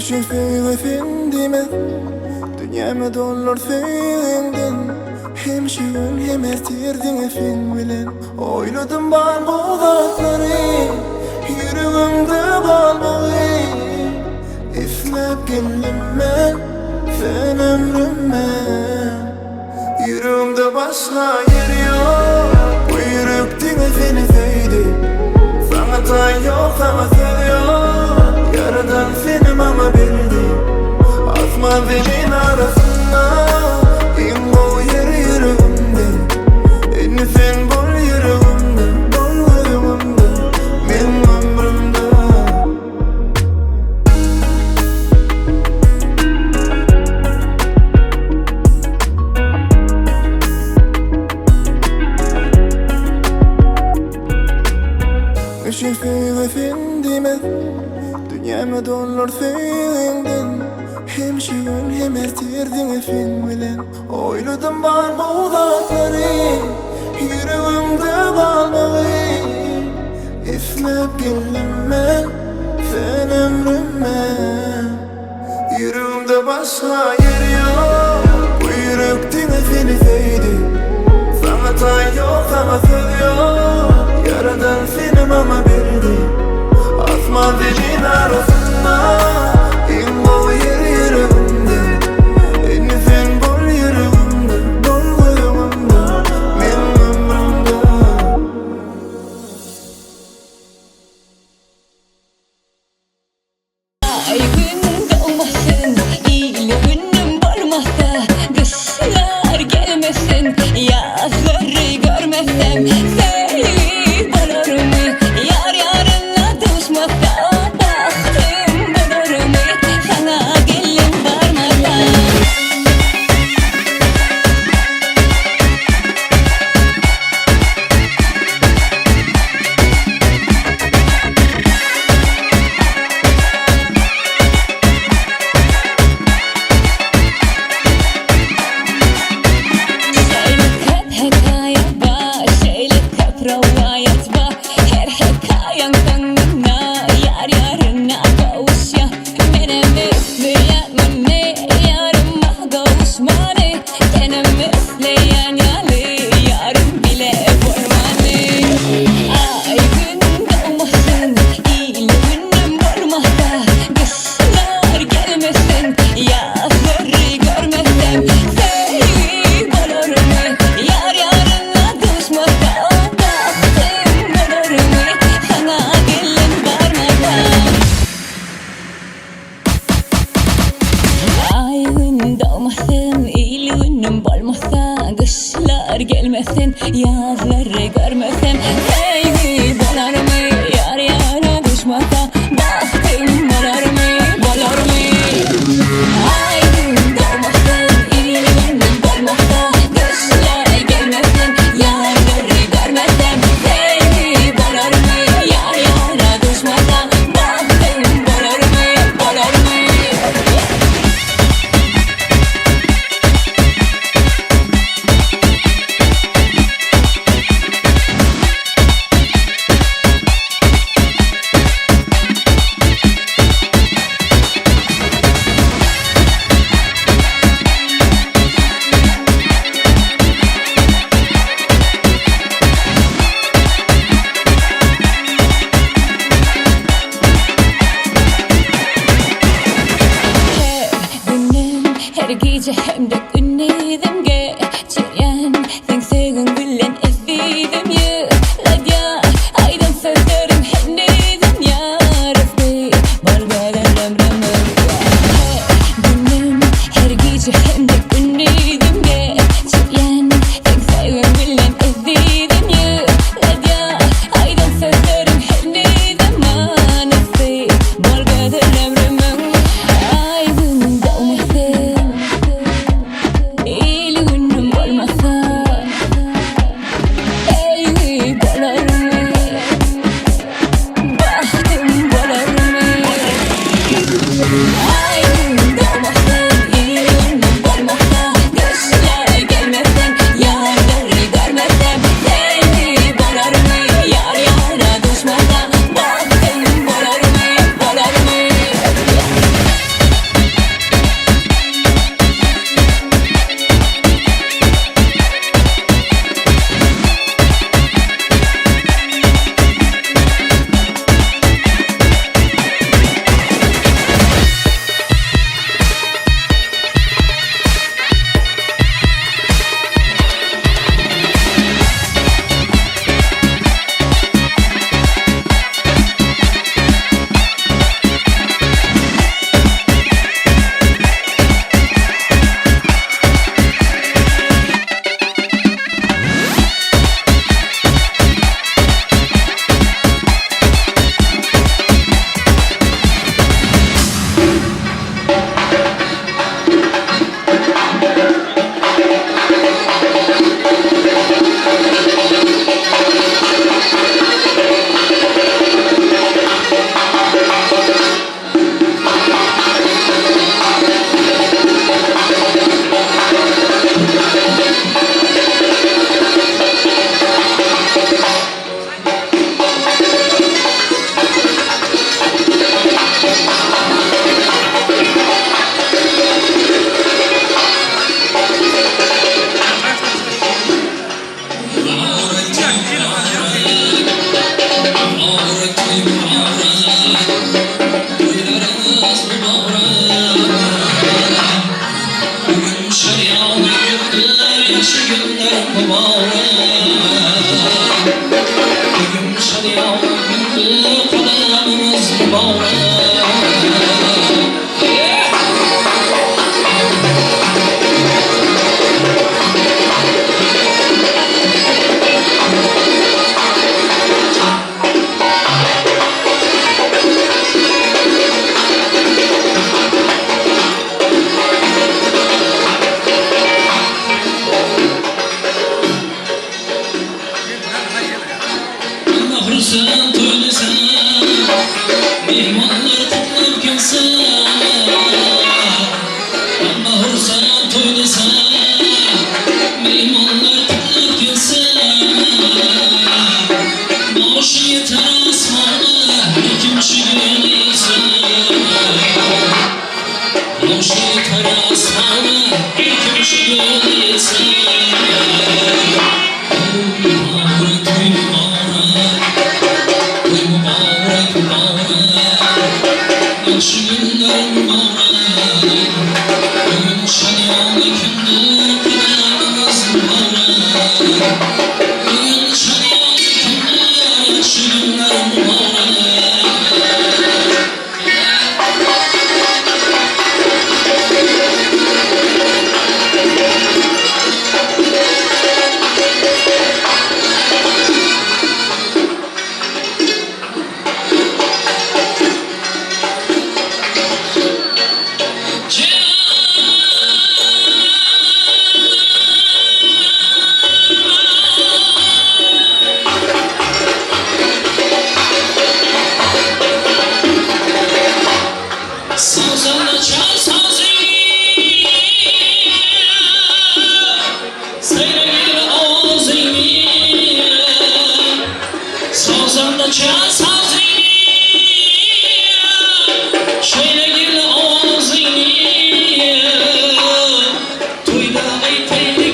Eşe söýgi sen diýmez, Dünýäme dolar söýgiňden. Hem şu gün hem ertir diňe sen bilen. Oýladym bar bu zatlary, Ýüregimde galmagy. Isläp geldim men, sen ömrüme. Ýüregimde başga ýer ýok, Bu ýürek diňe seni söýdi. Saňa taý ýok, saňa söz ýok, Ýaradan seni maňa berdi. Asman zemin arasynda iň gowy ýer ýüregimde. Indi sen bol ýüregimde, bol gözümde, meň ömrümde. Eşe söýgi sen diýmez, Dünýäme dolar söýgiňden. Hem şu gün hem ertir diňe sen bilen. Oýladym bar bu zatlary, Ýüregimde galmagy. Isläp geldim men, sen ömrüme. Ýüregimde başga ýer ýok, Bu ýürek diňe seni söýdi. Saňa taý ýok, saňa söz ýok, Ýaradan seni maňa berdi. Asman zemin arasynda iň gowy ýer ýüregimde. Indi sen bol ýüregimde, bol gözümde, meň ömrümde. Ay gün doğmasın, il günüm bolmasa, kışlar gelmesin, yazları görmesem, sevgi bolur mu? Yar yarına düşmasa, bahtım bolur mu? Sana gelin varmasa. Şeýle köp hekaýa bar, şeýle köp rowaýat bar. Her hekaýaň soňunda ýar ýaryna gowuşýar. Menem isleýän muny, ýaryma gowuşmany. Senem isleýän ýaly, ýarym bile bolmany. Aý gün dogmasyn, il günüm bolmasa, gyşlar gelmesin, ýazlary görmesem, sevgi bolurmy? Ýar ýaryna duşmasa, bagtym bolurmy? Saňa gelin barmasa. Ay gün doğmasın, il günüm bolmasa, kışlar gelmesin, yazları görmesem, sevgi bolar mı? Yar yara düşmasa, bahtım bolar mı? Bolar mı? Ay gün doğmasın, il günüm bolmasa, kışlar gelmesin, yazları görmesem, sevgi bolar mı? Yar yara düşmasa, bahtım bolar mı? Bolar mı? Her günüm, her gece hem de gündüzüm geçirýän Seň söýgüň bilen ezizim ýyladýar Aýdan sözlerim henizem ýarasy Bol gözel ömrümiň. Her günüm, her gece hem de gündüzüm geçirýän Seň söýgüň bilen ezizim ýyladýar Aýdan sözlerim henizem manysy Bol gözel ömrümiň. Aý gün dogmasyn, il günüm bolmasa, sevgi bolarmy? Bahtım bolarmy? Ay gün doğmasın, il günüm bolmasa, kışlar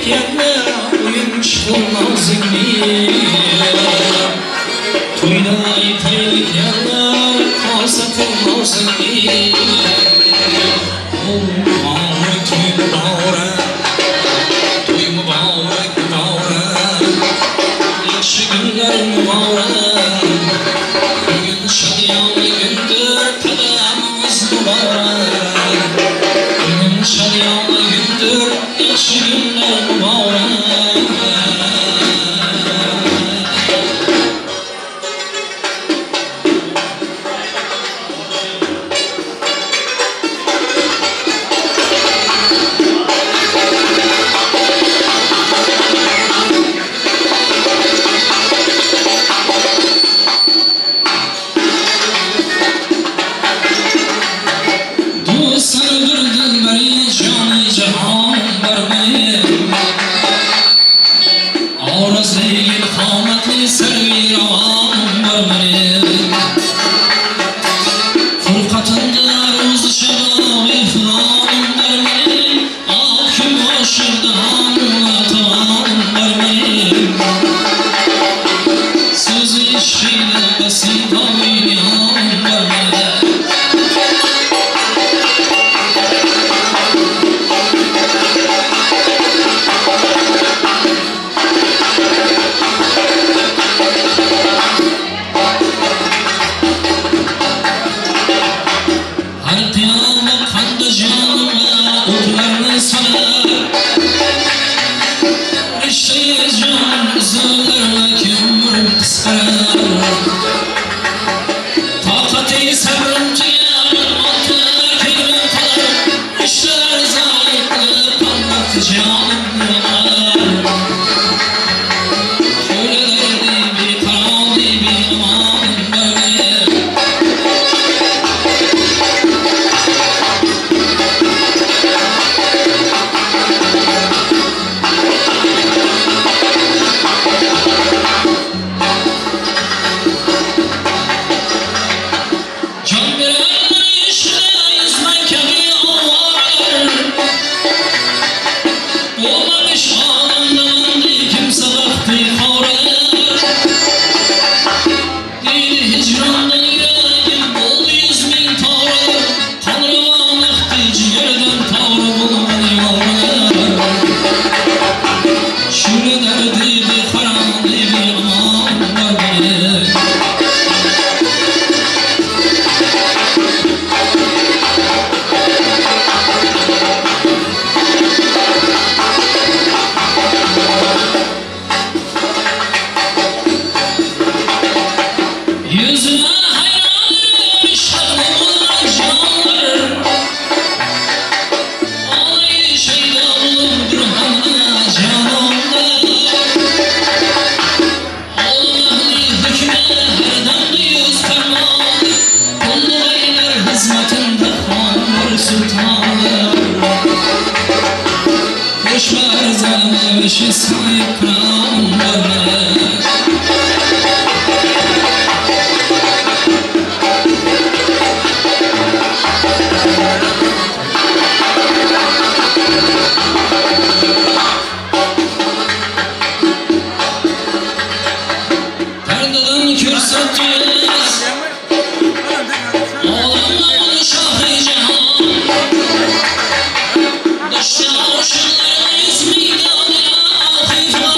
Aytaylik o'yinchoq nozingni. To'yda aytaylik ko'rsatib nozingni. Muborak, to'y muborak, to'y muborak, muborak, yaxshi kunlar muborak. Bugun shodiyona kundir, qadamimiz muborak. Bugun shodiyona kundir, yaxshi kunlar muborak. Do'stlar bir dilbari joni jahon barmay, Orozli qomatli sarvi ravon barmay. Furqatında ro'zi shabobi filon barmay, Okim oshirdi va taom barmay. So'zi ishqida basitovi nihon barmay. Har qiyoma qanda jonimga o'tlarni solar, Rishtai jon uzular va umrim qisqarar. Toqati sabrim tugar, otlar ko'nglim qolar, Ishlar zoyi qilib qanot jonim yonar. Shu'lalarni beqaror, beamon barmay. Can verenler işine yüzme kabi ovalar. Olmamış alemden kimse vakti kavralar. Dili hicrandan yüreğim oldu 100.000 tavralar. Tanrıvan aktı ciğerden tavrı bulmadı yavrular. Şöyle derdi bir haram bir aman var beni. Yüzüne hayran şadlı olan canlar, Alay şeyda olur hanına cananlar. Allah'ın hükmü her demde yüz ferman, Kulluk eyler hizmetinde hanlar sultanlar. Hoş ver zalime beşi sahip kıranlar. Perdadan kürsatıyız, Olanlar şah-ı cihan. Dışta aşıklar yüz meydanı hifan.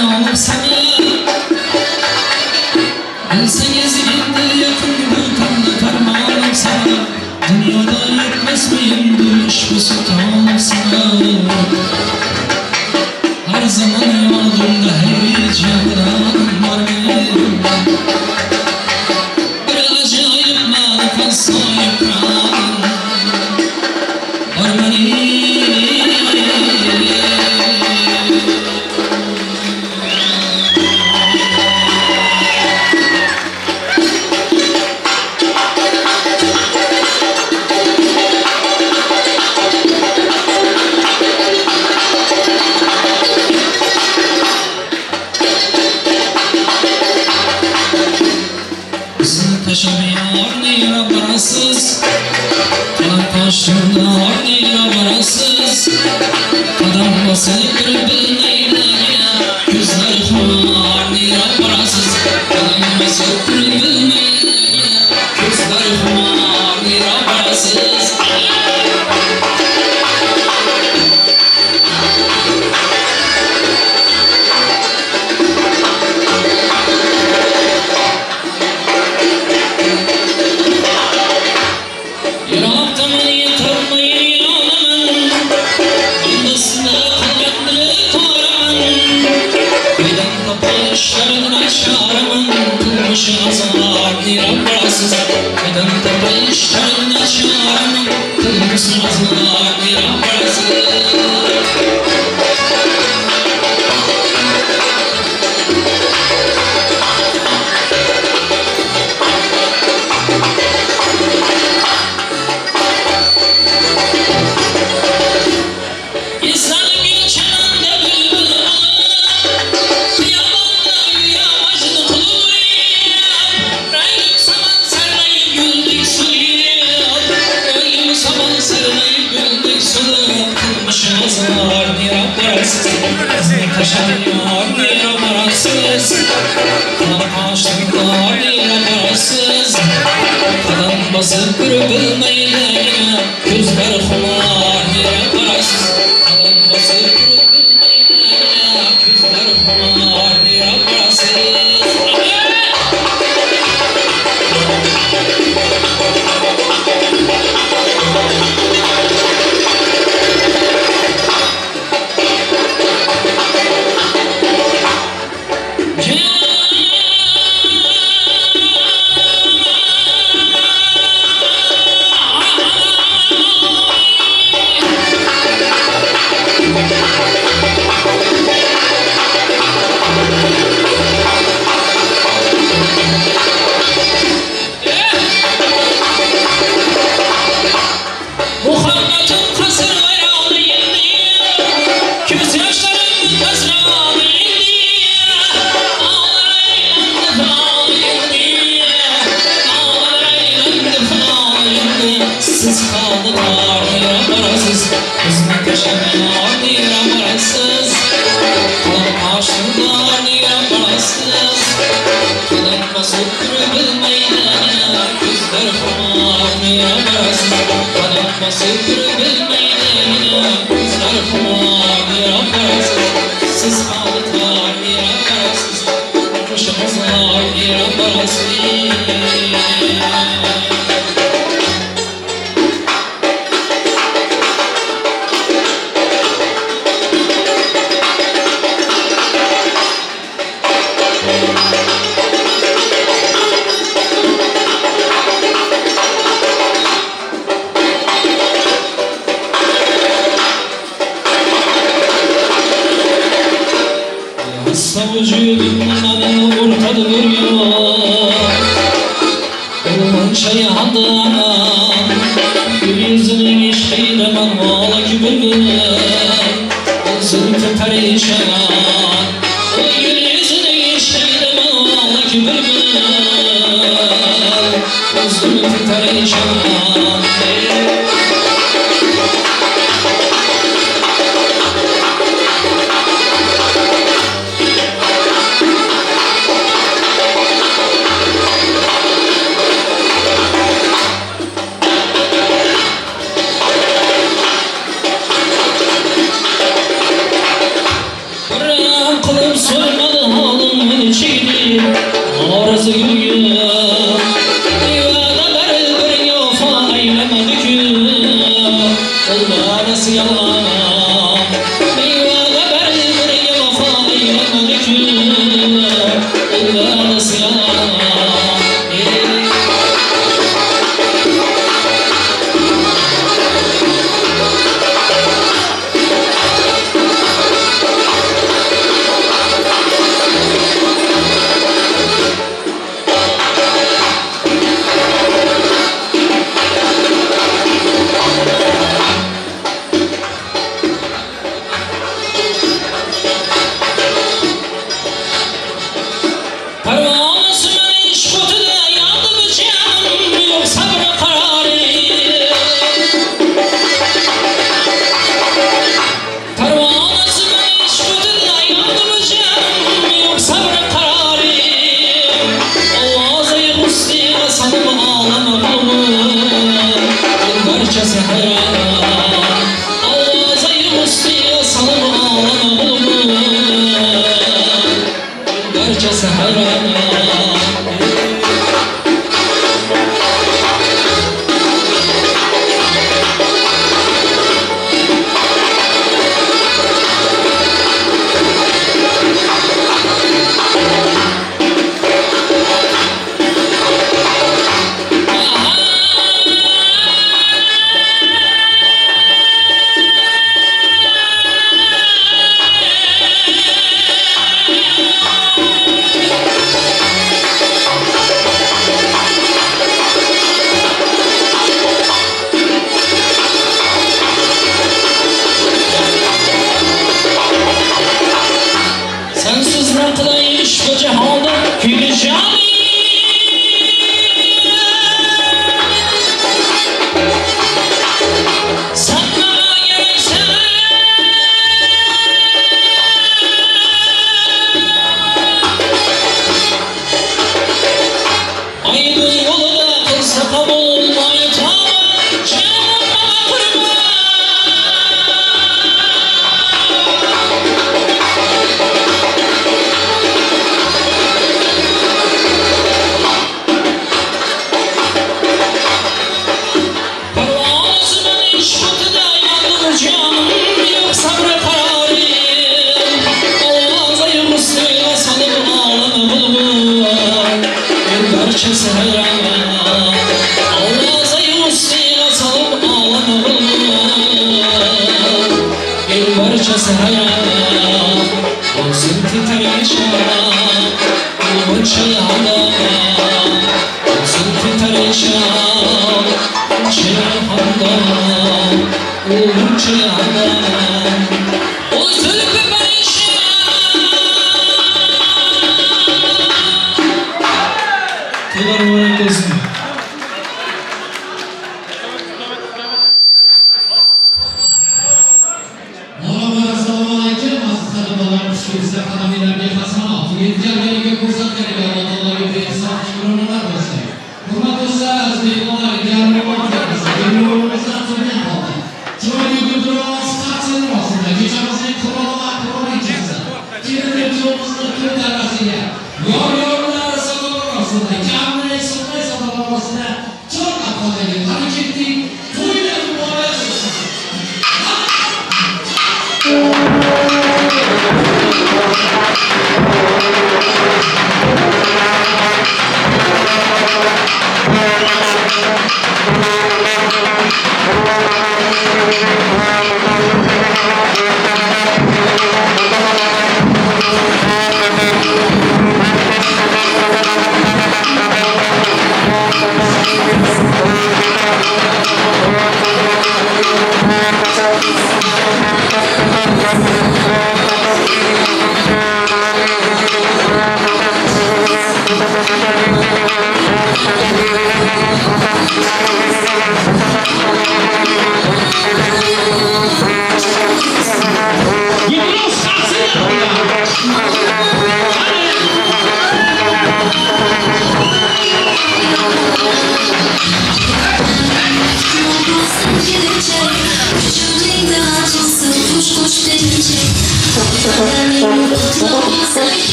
Alıp sana. Bilsangiz endi yaqin bu tongda farmonim sana. Dunyoda yetmasmi bu ushbu sultonim sana. Har zamon yodimda hayajonim bor mening. Bir ajoyib ma'rifat sohibqironim bor mening. Qadam bosib bilmaydi ko'zlar xumor nira-barasiz. Qadam bosib bilmaydi ko'zlar xumor nira-barasiz. Thank you.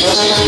Yeah.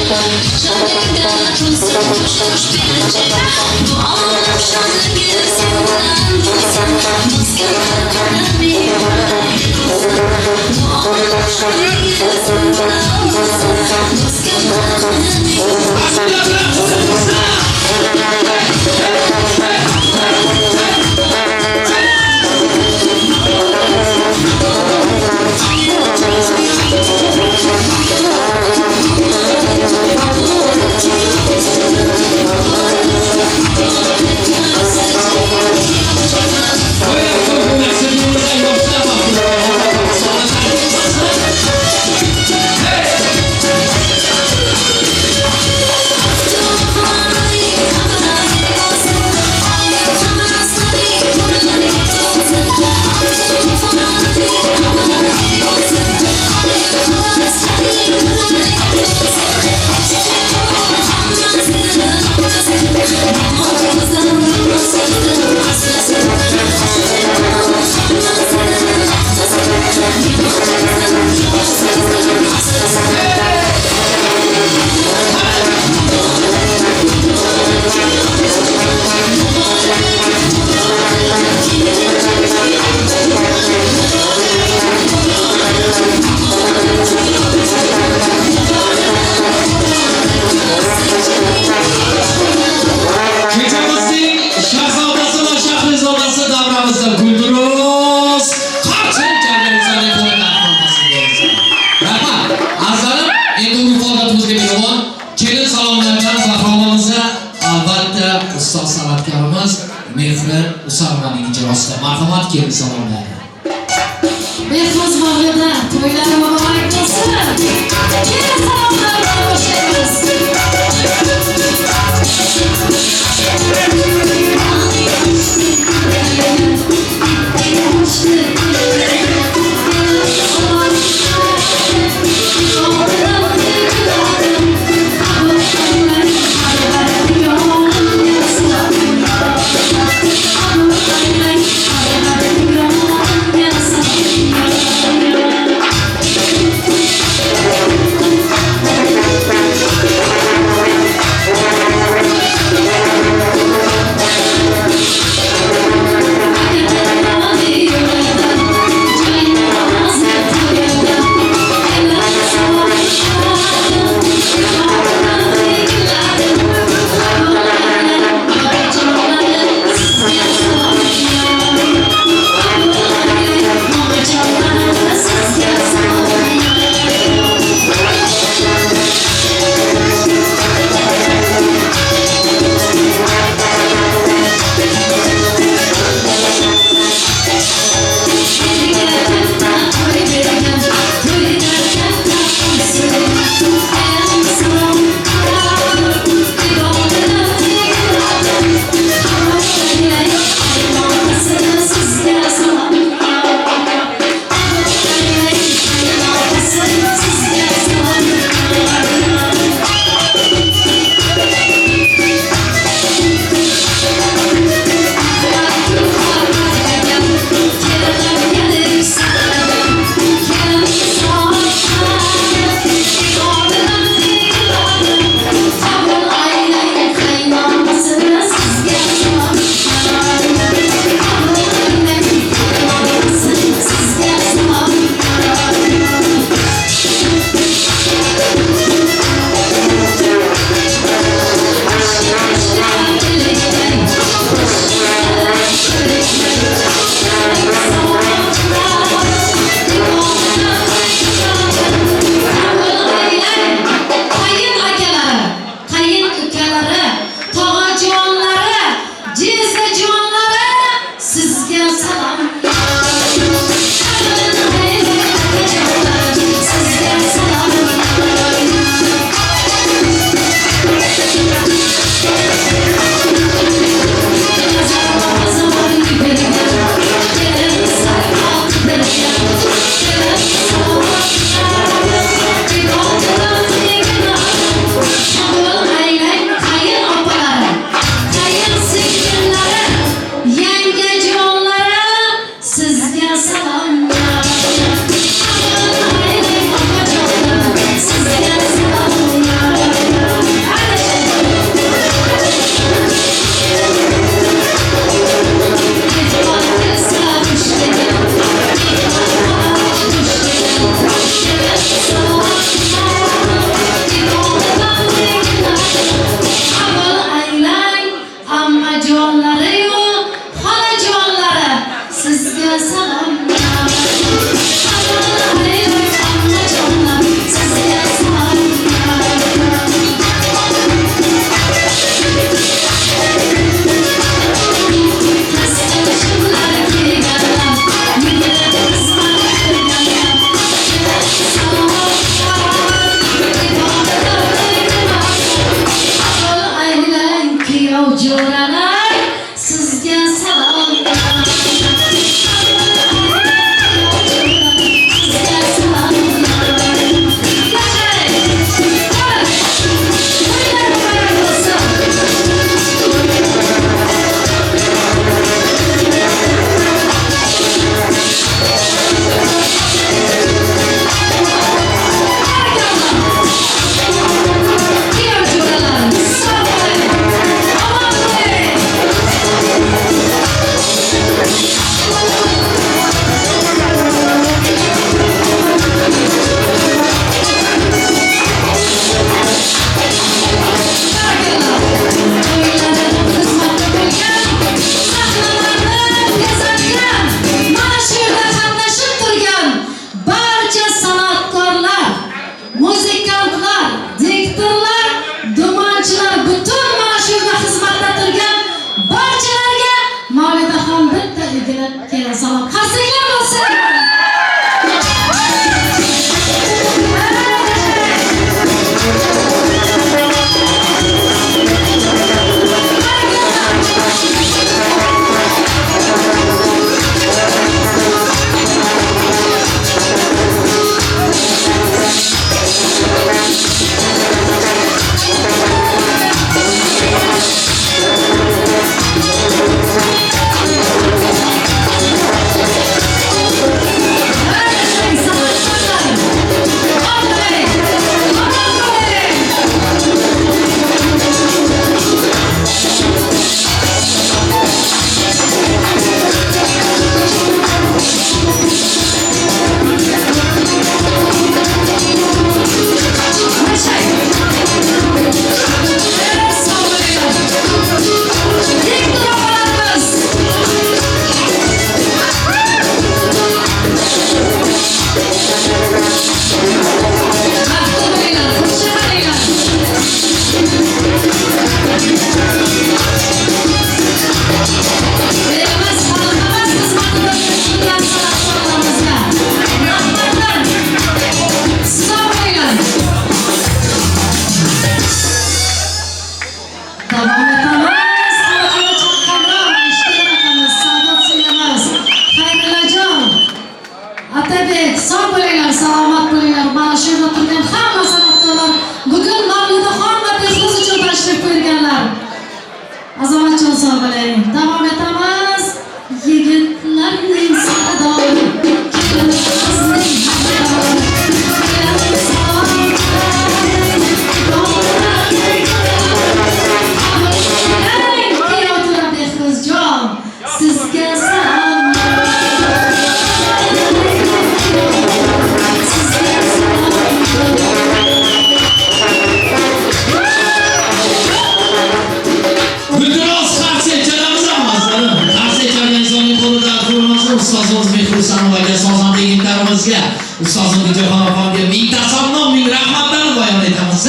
opamizga, ustozim Jo'xon opamga ming tasanno, ming rahmatlarni bayon etamiz.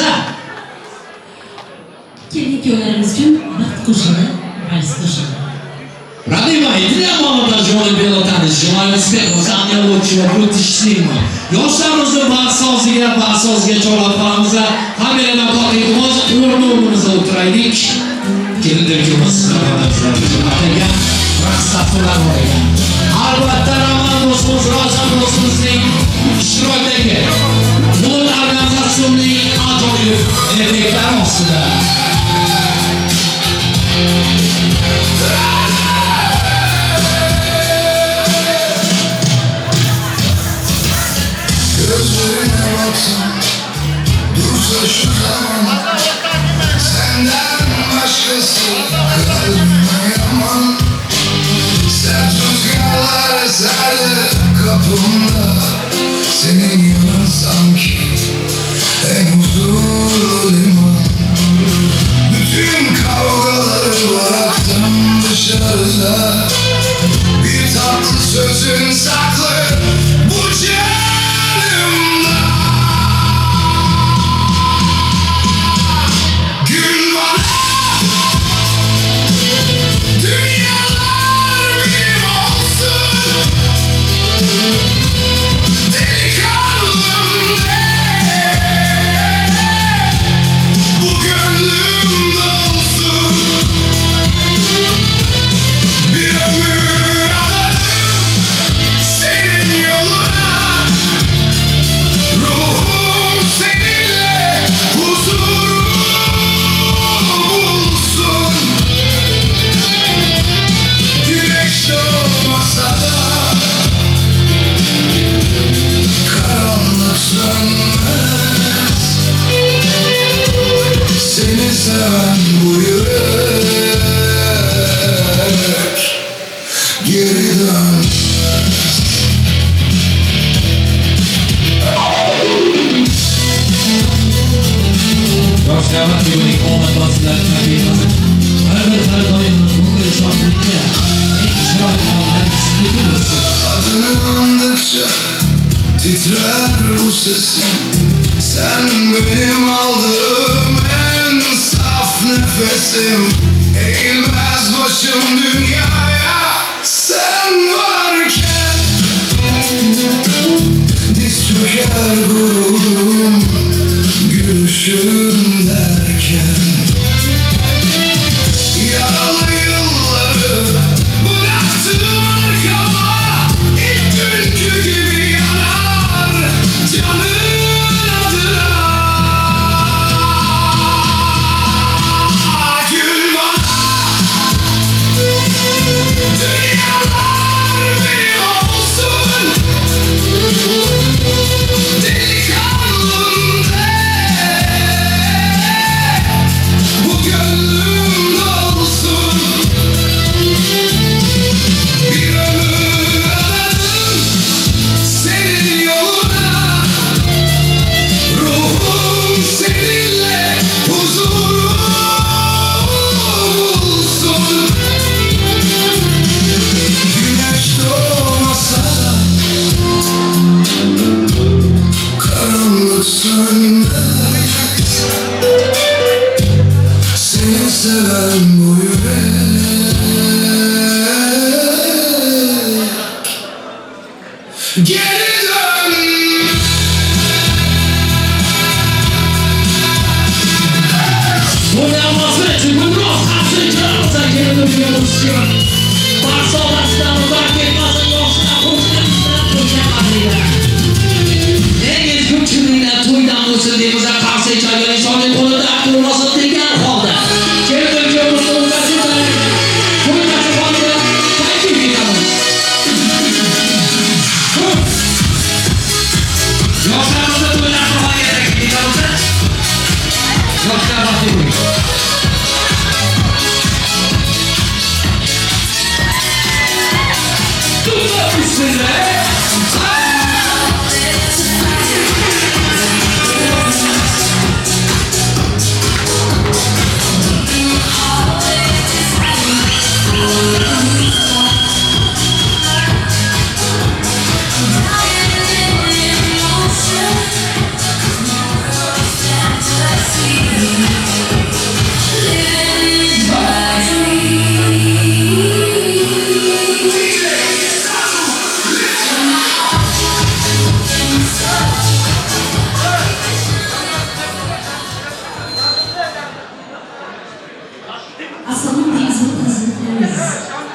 Kelin kuyovlarimiz uchun baxt qo'shig'i, vals qo'shig'i. Родные, для молодожены Белотанец, желаем успехов, самого лучшего, будьте счастливы. Yoshlarimizni baxtsoziga, baxtsoziga chorlab qolamiz. Hammalardan pot iltimos, o'rni o'rnimizda o'tiraylik. Kelinlarimiz jo'natilgan raqs dasturlar bor ekan. Albatta, Roman do'stimiz, Ravshan do'stimizning ishtirokidagi Bulut organizatsionining ajoyib effektlari ostida. Gözlerine baksam dursa şu zaman, senden başkası kalbime yaman. Sert rüzgarlar eserdi kapımda, senin yanın sanki en huzurlu liman. Bütün kavgaları bıraktım dışarıda, bir tatlı sözün saklı bu canımda. Gül bana, dünyalar benim olsun, delikanlım de, bu gönlüm dolsun. Bir ömür adadım senin yoluna, ruhum seninle huzuru bulsun. Güneş doğmasa da karanlık sönmez, seni seven bu yürek geri dön. Yoshlarni to'yning omad vositalari har bir har doim bunday shodlikka, eng chiroyli onlar sizniki bo'lsin. Adını andıkça titrer bu sesim, sen benim aldığım en saf nefesim. Eğilmez başım dünyaya sen varken, diz çöker gururum gülüşün derken. Yaralı yılları bıraktım arkama, ilk günkü gibi yanar canın adına. Gül bana, dünyalar benim olsun, delikanlım de, bu gönlüm dolsun. Bir ömür adadım senin yoluna, ruhum seninle huzuru bulsun. Güneş doğmasa da karanlık sönmez, seni seven bu yürek geri dön. Bundan qarshi chiqarsa kelinimiz uchun. Barselona'dan uzoq ketmasin yoshlar, qo'shnilar qo'shnilar. Eng ezgu kuninglar to'ydan bo'lsin deymiz, qarshi chalgan insonning qo'lida qo'lmasin degan holda. Kelinimiz to'y dasturxoniga taklif etamiz. Yoshlarimizni to'y dasturxoniga taklif etamiz. Yoshlar baxtli bo'ling. Bismillah. sweet. Living is bittersweet. Assalom deymiz,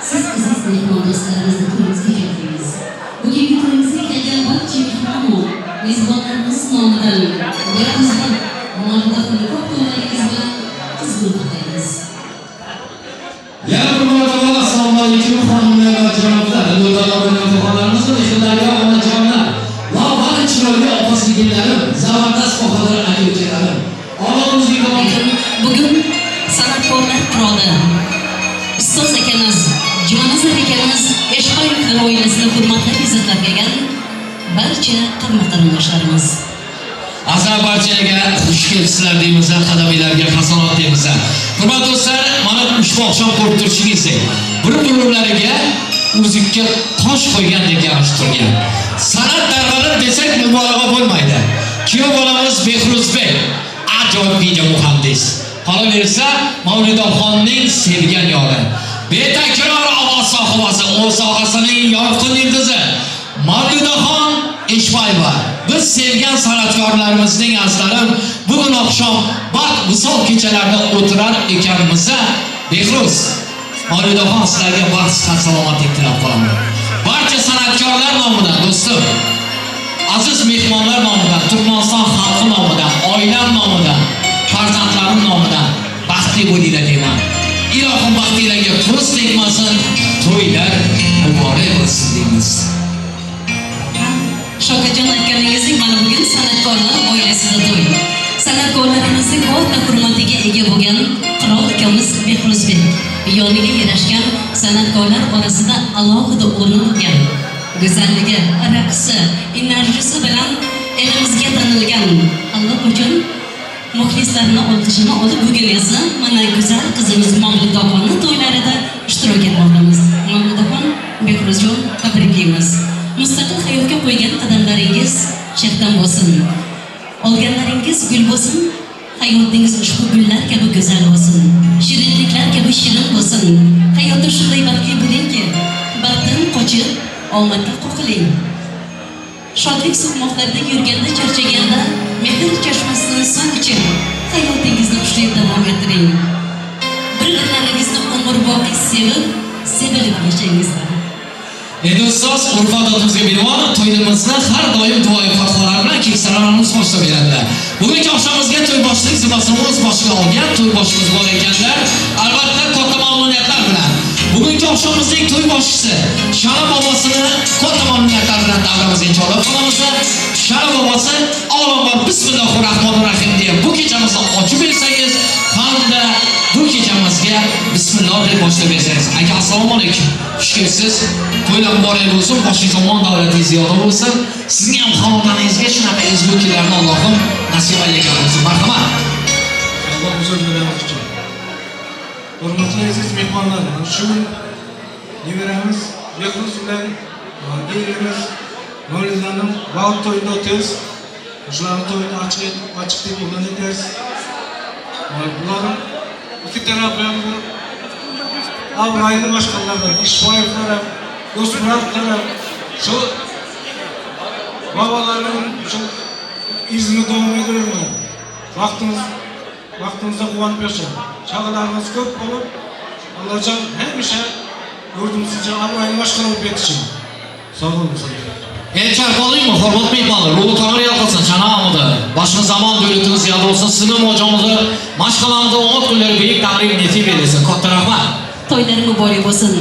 siz aziz mehmon do'stlarimizni to'yimizga keldingiz. Bugungi to'yimizga kelgan barcha mehmon mezbonlarimiz nomidan bir Mavludaxonni ko'p to'ylaringiz bilan qizg'in qutlaymiz. Yana bir marotaba assalomu alaykum xonimlar va janoblar, do'stlar, va mehrlarga onajonlar, va barcha chiroyli opa singillarim, zabardast bahodir aka ukalarim. Olamimizga tomon Bugun san'atkorlar qiroli ustoz akamiz Jumanazar akamiz Eshboyevlar oilasini hurmatlab izzatlab kelgan barcha qavm qarindoshlarimiz. Azal barchaga xush kelibsizlar deymiz, qadaminglarga hasonat deymiz. Hurmatli do'stlar, mana ushbu oqshom ko'rib turishingizdek, bir-birlariga uzukka tosh qo'ygandek yarashib turgan. San'at darg'alib desak mubolag'a bo'lmaydi. Kuyov bolamiz Behruzbek ajoyib video muhandis. Qolaversa, Mavludaxonning sevgan yori. Betakror ovoz sohibasi, o'z sohasining yorqin yulduzi Mavludaxon Eshboyeva. Biz sevgan san'atkorlarimizning azlarim bugun oqshom baxt visol kechalarida o'tirar ekanmiz. Behruz, Mavludaxon, sizlarga baxt, sihat, salomatlik tilab qolaman. Barcha san'atkorlar nomidan do'stim, aziz mehmonlar nomidan, Turkmaniston xalqi nomidan, oilam nomidan, farzandlarim nomidan baxtli bo'linglar deyman. Ilohim baxtinglarga ko'z tegmasin, to'ylar muborak bo'lsin deymiz. Shokajon aytganingizdek, mana bugun san'atkorlar oilasida to'y. San'atkorlarimizning katta hurmatiga ega bo'lgan qirol ukamiz Behruzbek yoniga yarashgan san'atkorlar orasida alohida o'rin olgan. Go'zalligi, raqsi, enerjisi bilan elimizga tanilgan allaqachon muxlislarni olqishini olib, bugun esa mana go'zal qizimiz Mavludaxonni to'ylarida ishtirok etmoqdamiz. Mavludaxon, Behruzjon, tabriklaymiz. Mustaqil hayotga qo'ygan qadamlaringiz shahdan bo'lsin. Olganlaringiz gul bo'lsin, hayotingiz ushbu gullar kabi go'zal bo'lsin. Shirinliklar kabi shirin bo'lsin. Hayotda shunday baxtli bo'lingki, baxtdan qochib, omadga qoqiling. Shodlik so'qmoqlarida yurganda, charchaganda mehr chashmasidan suv ichib, hayotingizni xushlik davom ettiring. Bir-birlaringizni umrboqiy sevib, sevilib yashangizlar. Endi ustoz, urf odatimizga binoan to'yimizni har doim duoyi fotihalar bilan keksalarimiz boshlab beradilar. Bugungi oqshomimizga to'y boshchilik zimmasini o'z boshiga olgan to'y boshimiz bor ekanlar, albatta katta mamnuniyatlar bilan. Bugungi oqshomimizning to'y boshchisi Shara bobosini katta mamnuniyatlar bilan davramizga chorlab qolamiz. Shara bobosi avvalambor bismillahir-rohmanir-rohim deya bu kechamizni ochib bersangiz hamda bu kechamizga bismillah deb boshlab bersangiz. Aka, assalomu alaykum. Xush kelibsiz. To'ylar muborak bo'lsin, boshingiz omon, davlatingiz ziyoda bo'lsin. Sizning ham xonadoningizga shunaqa ezgu kunlarni Allohim nasib aylagan bo'lsin. Marhamat. Alloh so'z beramiz uchun. Hurmatli aziz mehmonlar, mana shu nevaramiz Behruz bilan kelinimiz Mavlidaning baxt to'yida o'tamiz. Shularning to'yini ochiq etib, ochiq deb e'lon etamiz. Bular ikki taraf ham bir obro'li mashqalalardan, Ishboyevlar ham, Do'stmurodlar ham shu bobolarining shu izini davom etaveradi. Vaqtimizda quvonib yashang. Chaqalarimiz ko'p bo'lib, Allohjon hamisha yurtimizga obro'li mashqala bo'lib yetishsin. Sog' bo'ling. El çarpalıyım mı? Hurmat mehmonlar, ruhi Tangri yalqasın, shana amidi. Boshimiz omon, davlatimiz ziyoda bo'lsin. Sizni mo'jamizni, mashqalamizda omad kunlari buyuk Tangri nasib eylesin. Katta rahmat. To'ylar muborak bo'lsin.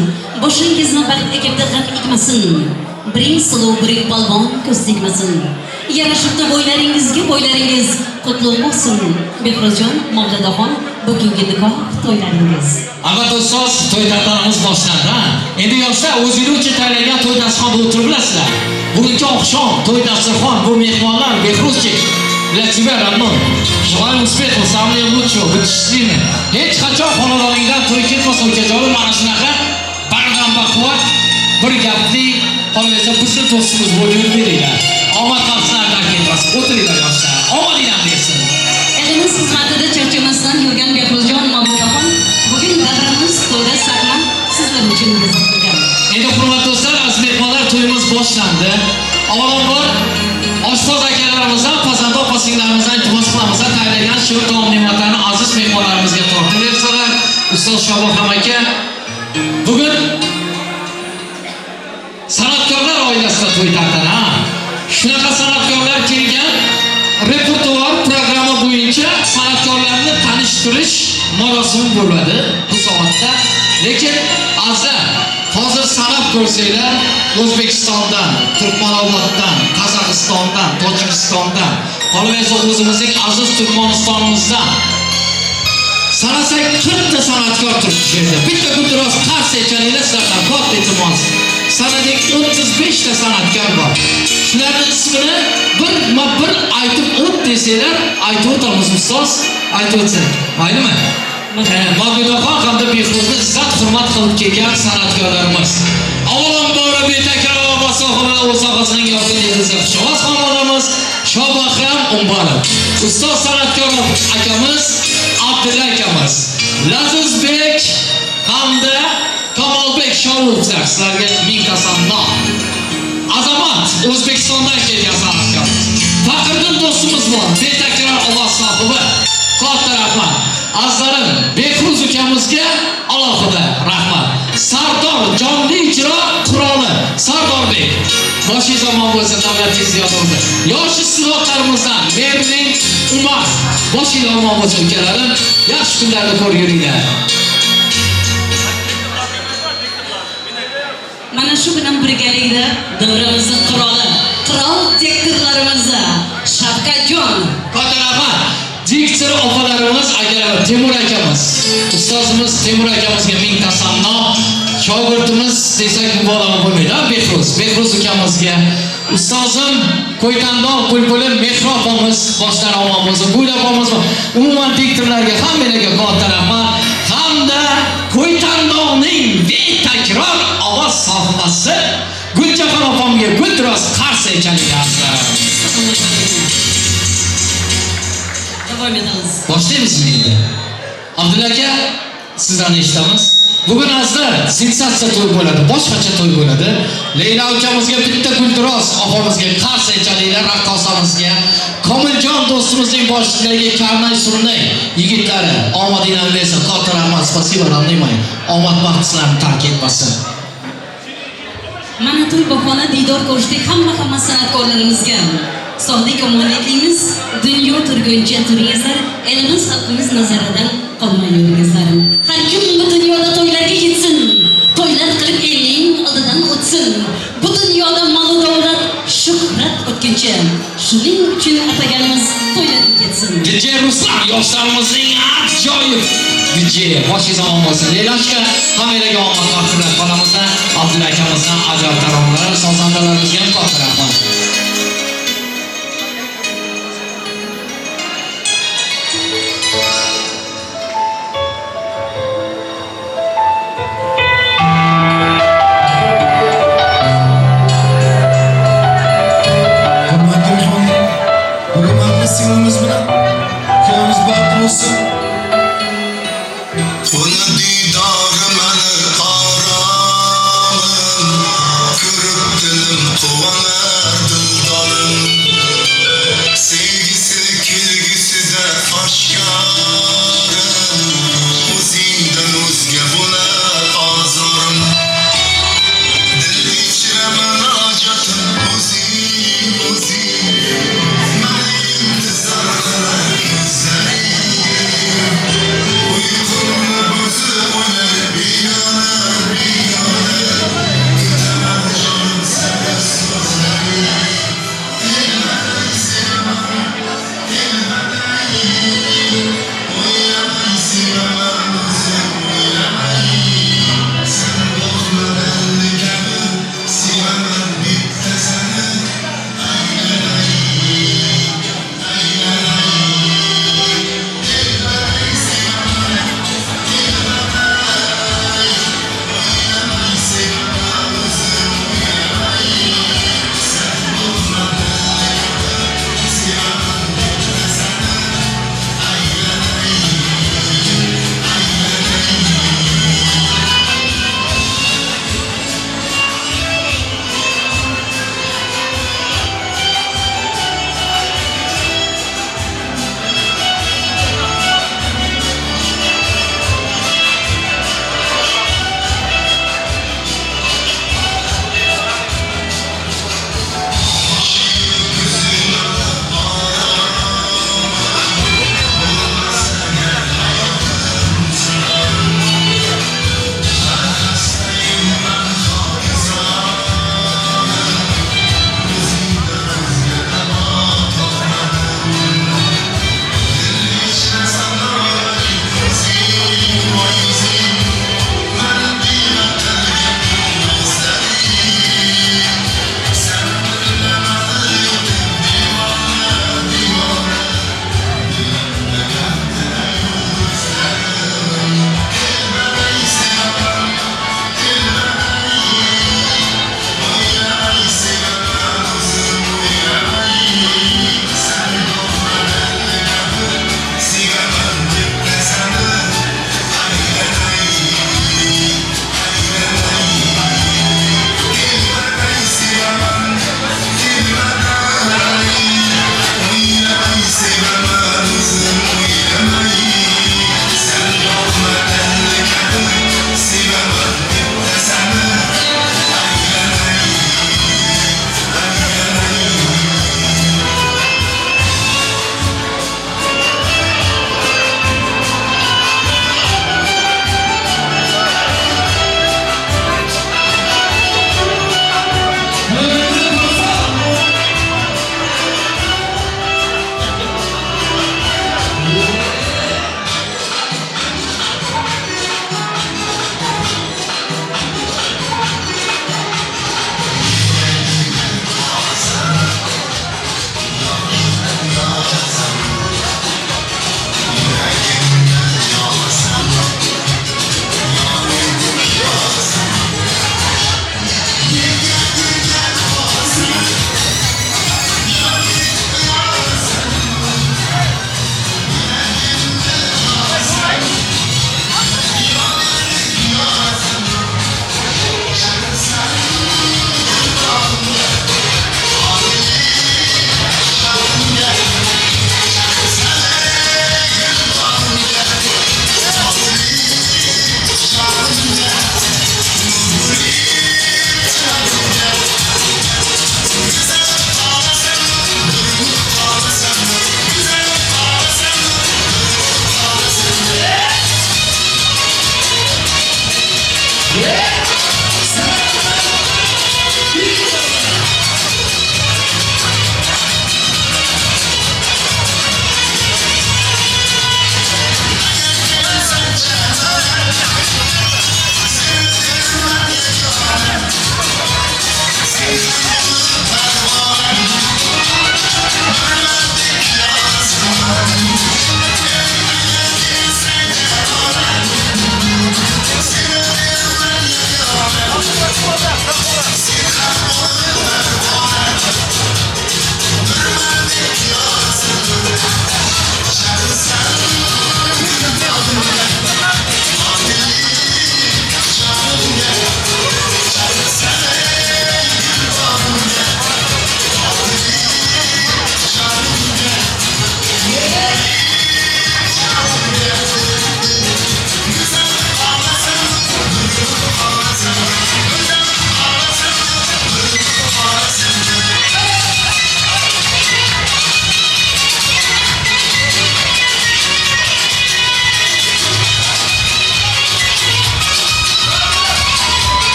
Boshingizni baxt ekibdi g'am ekmasin. Biring suluv, biring polvon ko'z tegmasin. Yarashibdi bo'ylaringizga bo'ylaringiz qutlug' bo'lsin. Behruzjon, Mavludaxon, bugungi nikoh to'ylaringiz. Albatta ustoz, to'y tantanamiz boshlandi, ha? Endi yoshlar o'zingiz uchun tayyorlangan to'y dasturxonda o'tirib bilasizlar. Bugungi oqshom to'y dasturxon, bu mehmonlar Behruzchik. Для тебя, родной. Желаем успехов, самого лучшего, быть счастливыми. Hech qachon xonadoningdan to'y ketmasa, ukajonim, mana shunaqa bardam baquvvat, bir gapli, qolaversa bizni do'stimiz bo'lib yurib beringlar. Omad baxtlardan ketmasin. O'tiringlar yoshlar. Omadinglar bersin. Elimiz xizmatida yurgan Behruzjon Mavludaxon bugun davramiz to'la sahna sizlar uchun bezak qilgan. Endi hurmatli do'stlar, aziz mehmonlar, to'yimiz boshlandi. Avvalambor oshpaz akalarimizdan, pazanda opa singillarimizdan iltimos qilamiz, tayyorlagan shu taom ne'matlarini aziz mehmonlarimizga tortib bersalar. Ustoz Shohbahrom aka, bugun san'atkorlar oilasida to'y tantana. Shunaqa san'atkorlar kelgan, repertuar programma bo'yicha san'atkorlarni tanishtirish marosimi bo'ladi bu soatda. Lekin azizlar, hozir sanab ko'rsanglar, O'zbekistondan, Turkmanoboddan, Qozog'istondan, Tojikistondan, qolaversa o'zimizning aziz Turkmanistonimizdan sanasak 40 ta san'atkor turibdi shu yerda. Bitta guldiroz qarsak chalinglar, sizlardan katta iltimos. Sanadik 35 ta san'atkor bor. Shularning ismini birma-bir aytib o't desanglar, aytib o'tamiz ustoz, aytib o'tsak. Maylimi? Mavludaxon hamda Behruzni izzat hurmat qilib kelgan san'atkorlarimiz. Avvalambor betakror ovoz sohibi o'z sohasining yorqin yulduzi xushovoz xonadonimiz Shobahram Umbarov. Ustoz san'atkor akamiz Abdulla akamiz, Lazizbek hamda Kamolbek Shovulovlar, sizlarga ming tasanno. Azamat O'zbekistondan kelgan san'atkor. Faxriddin do'stimiz bor, betakror ovoz sohibi. Katta rahmat. Azizlarim, Behruz ukamizga alohida rahmat. Sardor jonli ijro quroli Sardorbek. Boshingiz omon bo'lsin, davlatingiz ziyoda bo'lsin. Yosh iste'dodlarimizdan Merlin Umar. Boshingiz omon bo'lsin ukalarim. Yaxshi kunlarni ko'rib yuringlar. Mana shu bilan birgalikda davramizning qiroli, qirol diktorlarimiz Shavkatjon. Katta rahmat. Diktor opalarimiz, akalar, Temur akamiz, ustozimiz Temur akamizga ming tasanno. Shogirdimiz desak mubolag'a bo'lmaydi, ha, Behruz, Behruz ukamizga, ustozim Ko'ytandog' bulbuli Mehri opamiz boshlari omon bo'lsin, Gul opamiz, umuman diktorlarga hammalarga katta rahmat. Hamda Ko'ytandog'ning betakror ovoz sohibasi Gulchahon opamga guldiroz qarsak chalinglar. Davom etamiz. Boshlaymizmi endi? Abdulla aka, sizdan eshitamiz. Bugun azizlar sensatsiya to'y bo'ladi, boshqacha to'y bo'ladi. Leyla ukamizga bitta guldiroz opamizga qarsak chalinglar, raqqosamizga, Komiljon do'stimizning boshchiligi karnay surnay yigitlari omadinglarni bersin. Katta rahmat, spasibo, ramnimay. Omad baxt sizlarni tark etmasin. Mana to'y bahona diydor ko'rishdik hamma san'atkorlarimizga. Sog'lik omonlik tilaymiz. Dunyo turguncha turingizlar, elimiz xalqimiz nazaridan qolmay yuringizlar. Har kim bu dunyoda to'ylarga yetsin, to'ylar qilib elning oldidan o'tsin. Bu dunyoda mol davlat, shuhrat o'tkinchi. Shuning uchun ataganimiz to'ylarga ketsin. DJ Ruslan yoshlarimizning ajoyib DJ, boshingiz omon bo'lsin. Leylashka, hammalarga omad baxt tilab qolamiz. Abdulla akamizdan ajoyib taronalar, sozandalarimizga ham katta rahmat. Hurmatli mehmonlar, hurmatli singlimiz bilan kuyovimiz baxtli bo'lsin. Uni diydori mani oromim, ko'rib dilim quvonar dildorim. Sevgisi kulgisida oshkorim, o'zingdan o'zga bo'lar ozorim. Dil ichra munojotim o'zing, o'zing, mani intizor qilar ko'zlaring. Uyqumni buzib o'ynar begona, begona, kutaman jonim seni so'zlaring. Telmadang sen mani, telmadang,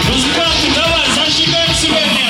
Музыканты, давай, зажигаем сегодня!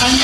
And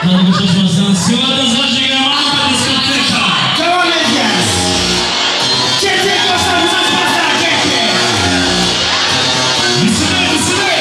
Qani shoshmasdan, сегодня зажигаем дискотека. Davom edeceğiz. Ketdik do'stlar, uzatmasdan ketdik. Bismillah, bismillah.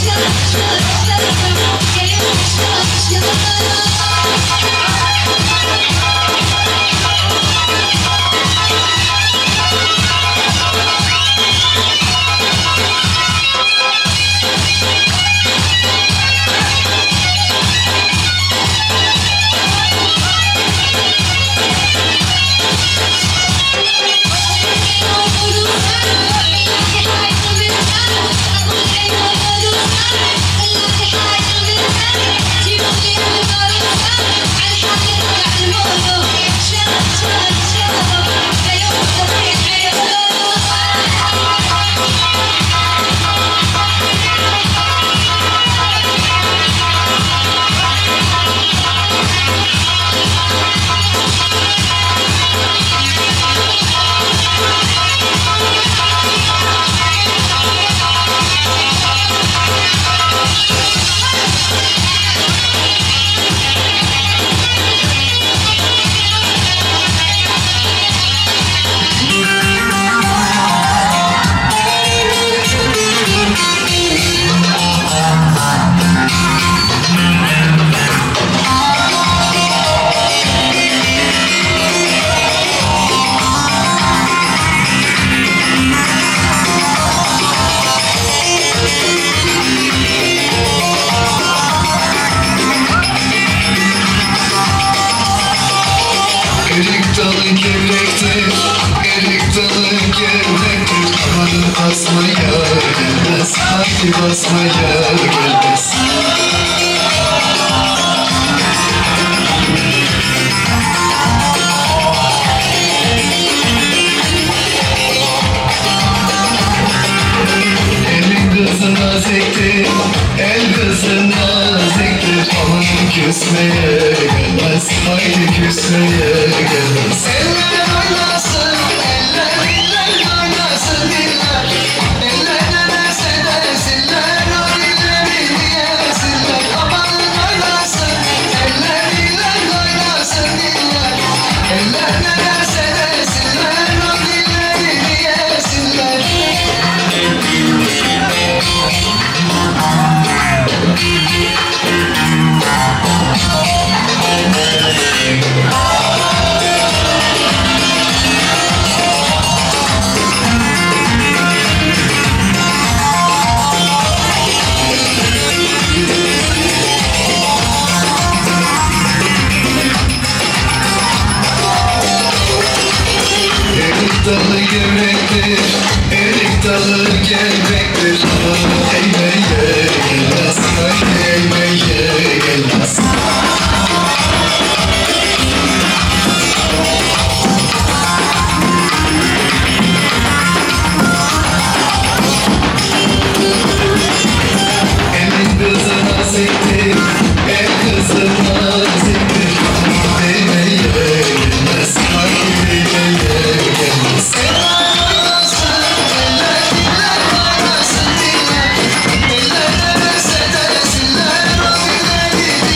Shut Erik dalı gevrektir, erik dalı gevrektir. Amanın basmaya gelmez, haydi basmaya gelmez. Elin kızı naziktir, el kızı naziktir. Amanın küsmeye gelmez, haydi küsmeye gelmez. Eller oynasın, eller diller oynasın diller. Eller ne derse desinler, o dillerini yesinler. Amanın oynasın, eller diller oynasın diller. Eller ne derse desinler, o dillerini yesinler. Erik dalı gevrektir, erik dalı gevrektir. Eğmeye gelmez, eğmeye gelmez. Elin kızı naziktir, el kızı naziktir. Eğmeye gelmez, eğmeye gelmez. Eller oynasın, eller diller oynasın diller. Eller ne derse desinler, o dillerini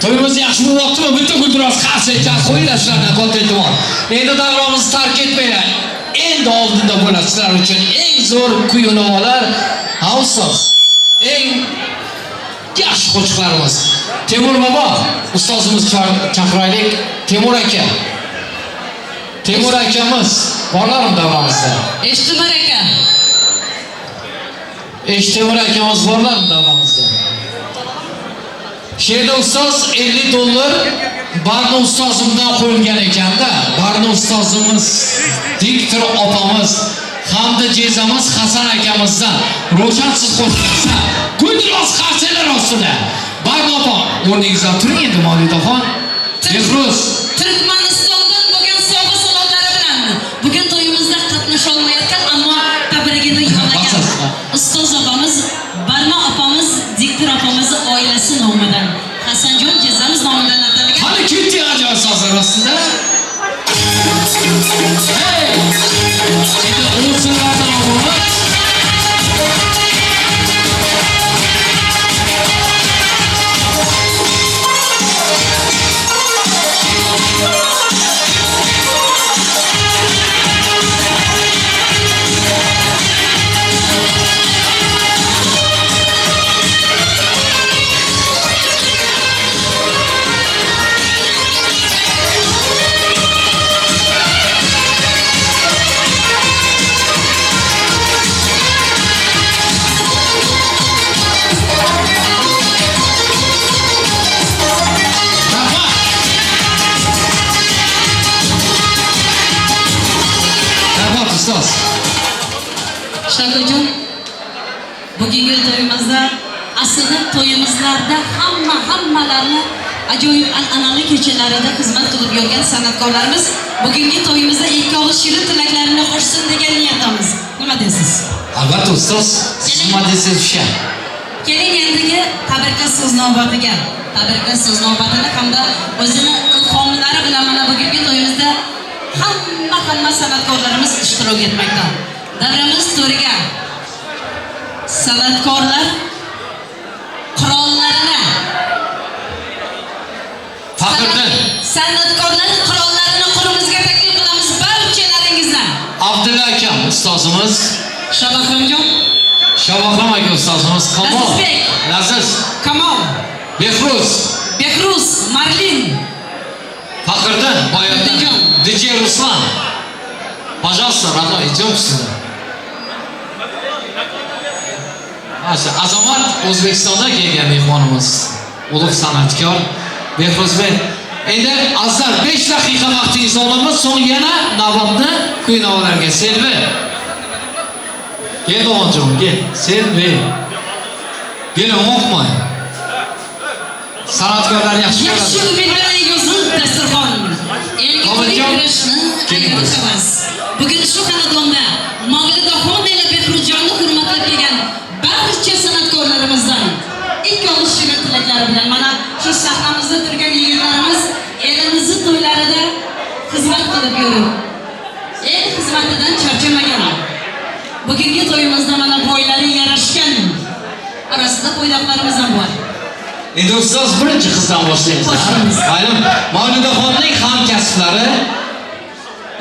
To'yimiz yaxshi bo'lyaptimi? Bitta guldiroz qarsak chalib qo'yinglar shulardan katta e'tibor. Endi davramizni tark etmanglar. Endi oldinda bo'ladi sizlar uchun eng zo'r kuy-navolar, ha ustoz? Eng yaxshi qo'shiqlarimiz. Temur bobo, ustozimiz chaqiraylik. Temur aka. Temur akamiz borlarmi davramizda? Eshtemir aka. Eshtemir akamiz borlarmi davramizda? Shu yerda ustoz $50 Barno ustozimdan qo'yilgan ekanda. Barno ustozimiz, diktor opamiz hamda jezamiz Hasan akamizdan Ro'shan siz qo'shilsa, guldiroz qarsaklar ostida. Barno opa, o'rningizdan turing endi Mavlidaxon. Behruz Turkmanistondan bo'lgan sovg'a salotlari bilan bugun to'yimizda qatnasha olmayotgan, ammo tabrigini yo'llagan ustoz opamiz, Barno opamiz, diktor opamiz oilasi nomidan, Hasanjon jezamiz nomidan atalgan. Qani ketdik ajoyib sozlar ostida. Hey! Endi ovsinlardan olamiz. Rahmat. Rahmat ustoz. Shokojon, bugungi to'yimizda, aslida to'yimizlarda hammalarni ajoyib an'anali kechalarida xizmat qilib yurgan san'atkorlarimiz bugungi to'yimizda ikki og'iz shirin tilaklarini qo'shsin degan niyatdamiz. Nima deysiz? Albatta ustoz, siz nima desangiz o'sha. Keling endigi tabriklash so'z navbatiga. Tabriklash so'z navbatini hamda o'zini ilhomlari bilan mana bugungi to'yimizda hamma san'atkorlarimiz ishtirok etmoqda. Davramiz to'riga san'atkorlar qirollarini Faxriddin, san'atkorlar qirollarini qo'limizga taklif qilamiz barchalaringizni. Abdulla akam ustozimiz, Shabahramjon, Shabahram aka ustozimiz, Kamol, Lazizbek. Laziz, Kamol, Behruz, Behruz, Marlin, Faxriddin, Boyatdan, Faxriddinjon. DJ Ruslan. Пожалуйста, родной, идем сюда. Masha, Azamat O'zbekistondan kelgan mehmonimiz. Ulug' san'atkor Behruzbek. Endi azizlar 5 daqiqa vaqtingizni olamiz, so'ng yana navbatni kuy-navolarga. Selvi. Gel dog'onjig'im, gel. Selvi. Gel, qo'rqma. San'atkorlar yaxshi Yaxshi ko'radi. umidlar yozil dasturxon. Elga Obidjon, kurashni keling ayirib emas. Bugun shu xonadonda Mavlidaxon ila Behruzjonni hurmatlab kelgan barcha san'atkorlarimizdan ikki og'iz shirin tilaklari bilan mana shu sahnamizda turgan yigitlarimiz elimizni to'ylarida xizmat qilib yurib, el xizmatidan charchamagan. Bugungi to'yimizda mana bo'ylari yarashgan orasida bo'ydoqlarimiz ham bor. Endi ustoz birinchi qizdan boshlaymiz. Boshlaymiz. Mayli, Mavlidaxonning hamkasblari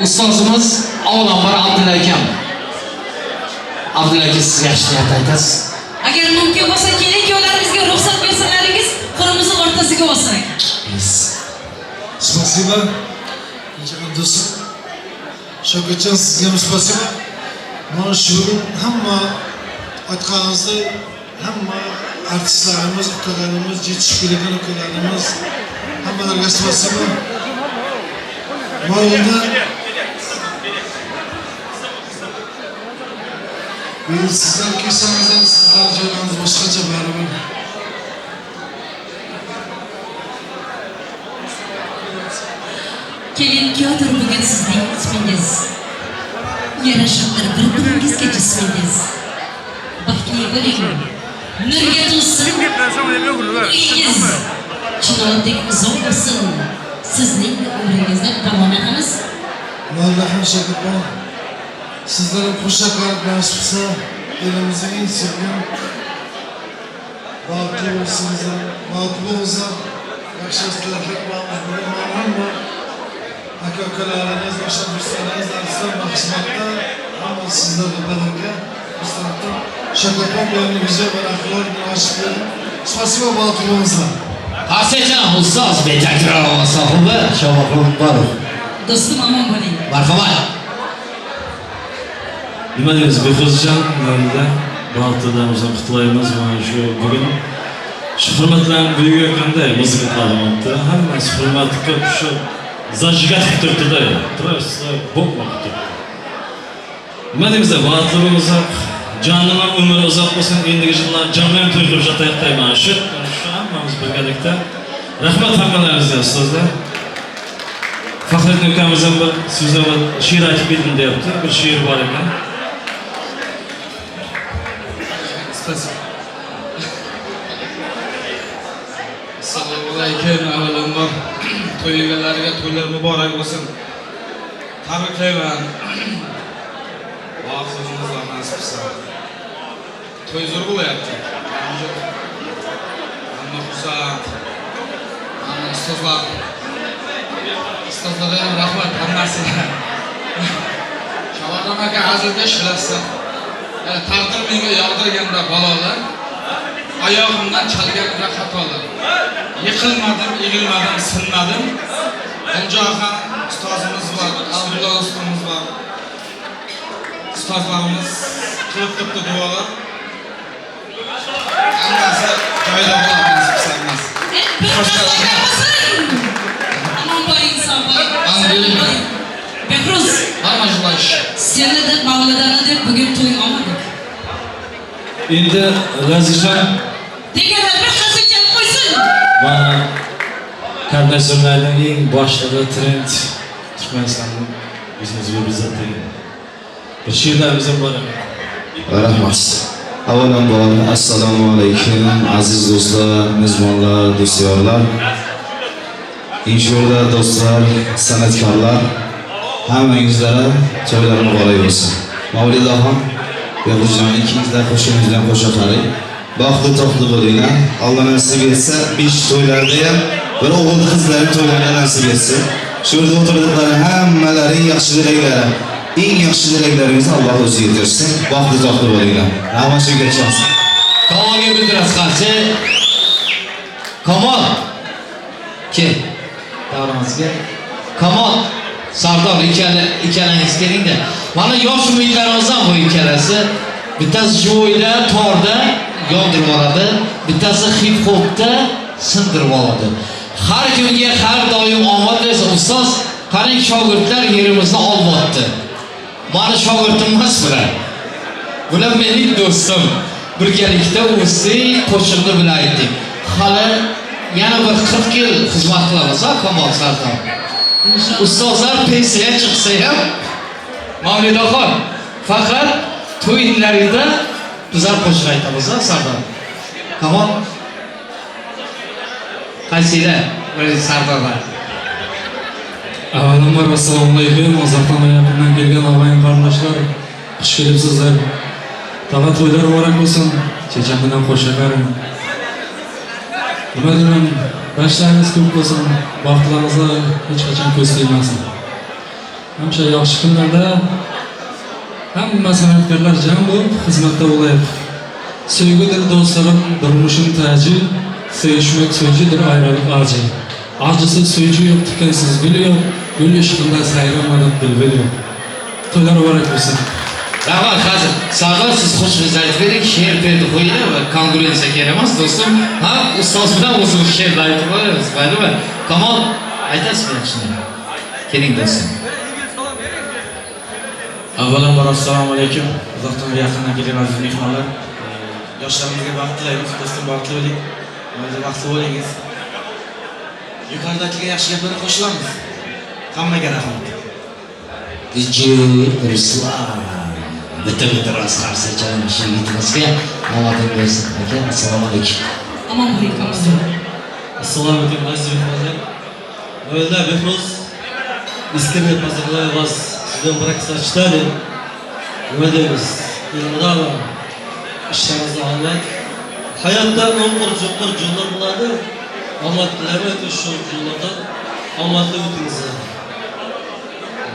ustozimiz avvalambor Abdulla akam. Abdulla aka, siz yaxshi niyat aytasiz. Agar mumkin bo'lsa, kelin kuyovlarimizga ruxsat bersalaringiz, qo'limizni o'rtasiga olsak. Спасибо. Do'stim. Shavkatjon, sizga ham спасибо. Mana shu bugun hamma aytganingizdek hamma artistlarimiz, ukalarimiz, yetishib kelayotgan ukalarimiz, hammalarga спасибо. Mavlida Endi sizlar kelsangiz ham sizlar joylaringiz boshqacha baribir. Kelin kuyovdir bugun sizning ismingiz. Yarashibdir bir-biringizga jismingiz. Baxtli bo'ling. Nurga to'lsin uyingiz. Chinordek uzoq bo'lsin. Sizning umringizni davom etamiz. Vallahi Shavkatbon, sizlar ham qo'shaqlar nasib qilsa, elimizning eng sevgan baxtli bo'lsinlar, baxtli bo'lsa, yaxshi. O'xshash tilaklar qilamiz. Bugun mana hamma aka ukalarimiz, o'sha do'stlarimiz, azizlar, xizmatda hamma sizlarga badarga biz tarafdan Shakapon bilan baraklar ochib berdim. Спасибо, baxtli. Qarshıcan ustoz betakror sohibi Shohmahmud Muborov. Do'stim, omon bo'ling. Marhamat. Nima deymiz, Behruzjon, Mavlida baxtlilarimizni qutlaymiz. Mana shu bugun shu hurmatlarni buyiga qanday muzika ta'limotda hammasi hurmat qilib, shu зажигать qilib turibdi-da. Просто bomba qilib turibdi. Nima deymiz, baxtli bo'lsak, jonim ham umri uzoq bo'lsin, endigi yillar jonim ham to'y qilib yotayotayman. Shu hammamiz birgalikda. Rahmat hammalaringizga, ustozlar. Faxriddin ukamiz ham bir so'zlab she'r aytib berdim deyapti. Bir she'r bor ekan. Спасибо. Assalomu alaykum. Avvalambor to'y egalariga to'ylar muborak bo'lsin. Tabriklayman. Alloh nasib qilsin. To'y zo'r bo'lyapti. Hamma xursand. Hamma ustozlar. Ustozlarga ham rahmat hammasiga. Shavonam aka hazilkash, bilasizlar. Taqdir menga yog'dirganda balolar, oyog'imdan chalganda xatolar. Yiqilmadim, egilmadim, sinmadim. Eljohan ustozimiz bor, Abdulla ustozimiz bor. Ustozlarimiz qilib turibdi duolar. Hammasi joyida bo'ladi, nasib qilsa hammasi. Bir qarsak bo'lsin. Omon bo'ling, sog' bo'ling. Amin. Behruz, Hamma желающий. Seni deb, Mavlidani deb bugun to'y olmadik. Endi Lazizjon Deganlar bir qarsak chalib qo'ysin. Mana karnayzorlarning eng boshlig'i, trend Turkmanistonning o'zimizga bizzat degan. Bir she'rlarimiz ham bor ekan. Rahmat. Avvalambor assalomu alaykum, aziz do'stlar, mezbonlar, do'styorlar. Inshorlar, do'stlar, san'atkorlar, hammangizlarga to'ylar muborak bo'lsin. Mavlidaxon, Behruzjon, ikkingizlar qo'shig'ingizdan qo'sha qarang. Baxtli to'xli bo'linglar. Alloh nasib etsa, 5 to'ylarda ham bir o'g'il qizlarning to'ylarini nasib etsin. Shu yerda o'tirganlar hammalari yaxshi tilaklari, eng yaxshi tilaklaringizni Alloh o'zi yetkazsin. Baxtli to'xli bo'linglar. Rahmat, Shavkatjon. Kamolga bildirasiz qarshi. Kamol. Kel. Davramizga. Kamol, Sardor ikkalangiz kelingda. Mana yosh umidlarimizdan bu ikkalasi. Bittasi joyda, torda yondirib oladi, bittasi hip hopda sindirib oladi. Har kimga har doim omad bersin. Ustoz, qarang, shogirdlar yerimizni olmoqdi. Mani shogirdim emas bular. Bular mening do'stim. Birgalikda o'sdik, qo'shiqni bilan aytdik. Hali yana bir 40 yil xizmat qilamiz, ha, Kamol, Sardor. Ustozlar pensiyaga chiqsa ham, Mavlidaxon, faqat to'ylarida bizlar qo'shiq aytamiz, ha, Sardor. Kamol. Qaysinglar? Birinchi Sardorlar. Avvalambor assalomu alaykum. Uzoqdan va yaqindan kelgan og'ayin qarindoshlar, xush kelibsizlar. Tag'a to'ylar muborak bo'lsin. Checham bilan qo'shiqlarim. Nima deyman, bashlaringiz ko'p bo'lsin, baxtlaringizga hech qachon ko'z tegmasin. Hamisha yaxshi kunlarda hamma san'atkorlar jam bo'lib xizmatda bo'laylik. Sevgidir do'stlarim, durmuşun taci, sevişmek sözcüdür ayrılık acı. Acısı sözcü yok, tikensiz gül yok, gül ışığında sayramadık bülbül yok. To'ylar muborak bo'lsin. Rahmat, hozir Sardor, siz qo'shig'ingizni aytib bering, she'r berdi qo'yinglar va konkurensiya kerak emas, do'stim. Ha, ustoz bilan o'zimiz she'rni aytib qo'yamiz, maylimi? Kamol, aytasizmi yaxshini? Keling, do'stim. Avvalambor assalomu alaykum. Uzoqdan va yaqindan kelgan aziz mehmonlar. Yoshlarimizga baxt tilaymiz, do'stim, baxtli bo'ling. O'zi baxtli bo'lingiz. Yuqorida aytilgan yaxshi gaplarga qo'shilamiz. Hammaga rahmat. DJ Ruslan. Bitta rost qarshi chalamiz yigitimizga. Omading bo'lsin, aka. Assalomu alaykum. Omon bo'ling, Kamol. Assalomu alaykum, aziz mehmonlar. Mavlida, Behruz, искренне поздравляю вас с днем бракосочетания. Nima deymiz? Ilmdama ishlaringizda omad. Hayotda o'nqir cho'qir yo'llar bo'ladi. Omad tilayman shu yo'llardan omadli o'tingizlar.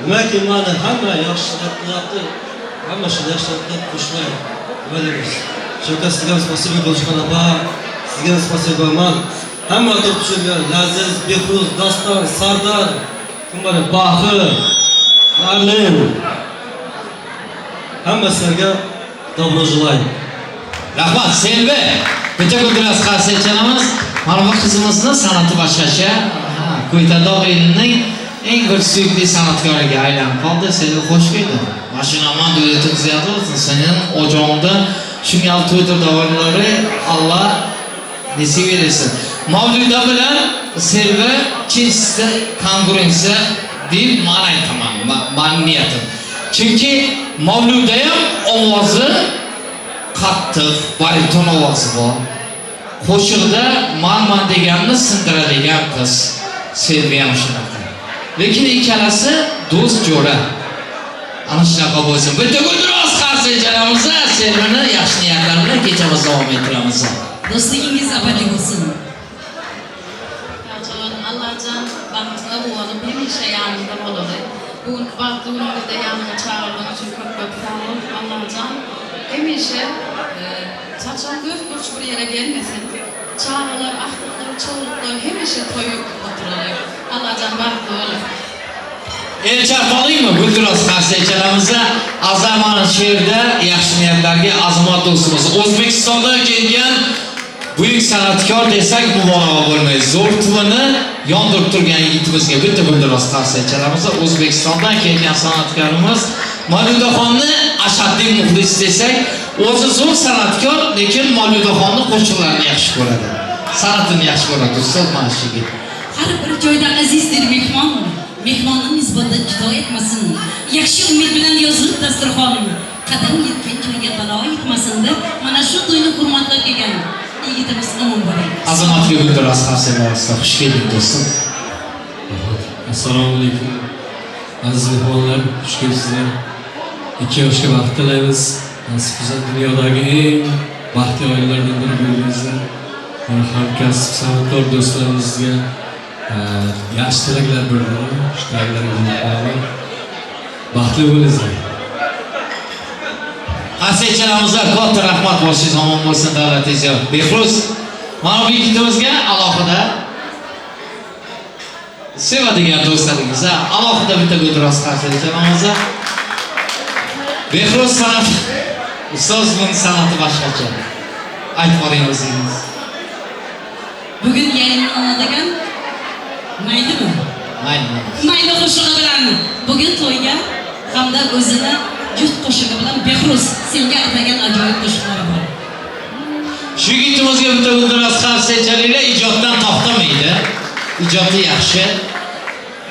Nimaki mani hamma yaxshilik qilyapti, hamma shu yaxshilikdan qo'shilay. Nima deymiz? Shavkat, sizga ham спасибо, Gulchehra opa, sizga ham спасибо. Man hamma turib tushirgan Laziz, Behruz, Doston, Sardor, kim bor? Baxi, Marlin. Hamma sizlarga добро желаю. Rahmat, Selvi. Bitta gulduros qarsak chalamiz. Mana bu qizimizni san'ati boshqacha. Ha, Ko'ytadog' elining eng bir suyukli san'atkoriga aylanib qoldi. Selvi, xush kelding. Mashinaman davlatin ziyodi olsun. Sening o'cog'ingda shunga to'ydir davrlari Alloh nasib etsin. Mavluda bilan Selvi чисто konkurensiya deb man aytaman. Mani niyatim. Chunki Mavluda ham ovozi qattiq, bariton ovozi bor. Qo'shiqda man-man deganni sindiradigan qiz. Selvi ham shunaqa. Lekin ikkalasi do'st jo'ra. Ana shunaqa bo'lsin. Bitta gulduros qarsak chalamiz, Selvini yaxshi niyatlar bilan kechamiz davom ettiramiz. Do'stligingiz abadiy bo'lsin. Allahcan, Allahcan bagtyna guwanyp hemişe ýanynda bolaly. Bugünkü bagtly günümüzde ýanyňa çagyrdygyň üçin köp köp sag bol. Allahcan hemişe saçan dört burç bir ýere gelmesin. Çagalar, agtyklar, çowluklar hemişe toýup oturaly. Allahcan bagtly bol. El chap olaymi? Gulduros qarsak chalamiz. Azamani she'rda yaxshi niyatlarga Azamat do'stimiz. O'zbekistondan kelgan buyuk san'atkor desak mubolag'a bo'lmaydi. Zo'r tuvini yondirib turgan yigitimizga bitta gulduros qarsak chalamiz. O'zbekistondan kelgan san'atkorimiz Mavludaxonni ashaddiy muxlisi desak, o'zi zo'r san'atkor, lekin Mavludaxonni qo'shiqlarini yaxshi ko'radi. San'atini yaxshi ko'radi ustoz mana shu yigit. Har bir joyda azizdir mehmon. Mehmonni nisbatan judo etmasin. Yaxshi umid bilan yozilib dasturxon. Qadam yetgan joyga balo yetmasin deb mana shu to'yni hurmatlab kelgan yigitimiz omon bo'ling. Azamatga gulduros qarsak. Xush kelding, do'stim. Assalomu alaykum. Aziz mehmonlar, xush kelibsizlar. Ikki yoshga baxt tilaymiz. Nasib qilsa dunyodagi eng baxtli oilalardan biri bo'lingizlar. Hamkasb san'atkor do'stlarimizga yaxshi tilaklar bildiraman. Shu tilaklarga qo'yaman. Baxtli bo'lingizlar. Qarsak chalamizlar, katta rahmat, boshingiz omon bo'lsin, davlatingiz yo'q. Behruz, mana bu yigitimizga alohida sevadigan do'stlaringiz, alohida bitta gulduros qarsak chalamiz. Behruz san'at, ustoz, buni san'ati boshqacha. Aytib boring o'zingiz. Bugun yangilanadigan Maylimi? Mayli. Mayli qo'shig'i bilan bugun to'yga hamda o'zini juft qo'shig'i bilan Behruz senga atagan ajoyib qo'shiqlari bor. Shu yigitimizga bitta gulduros qarsak chalinglar, ijoddan to'xtamaydi. Ijodi yaxshi.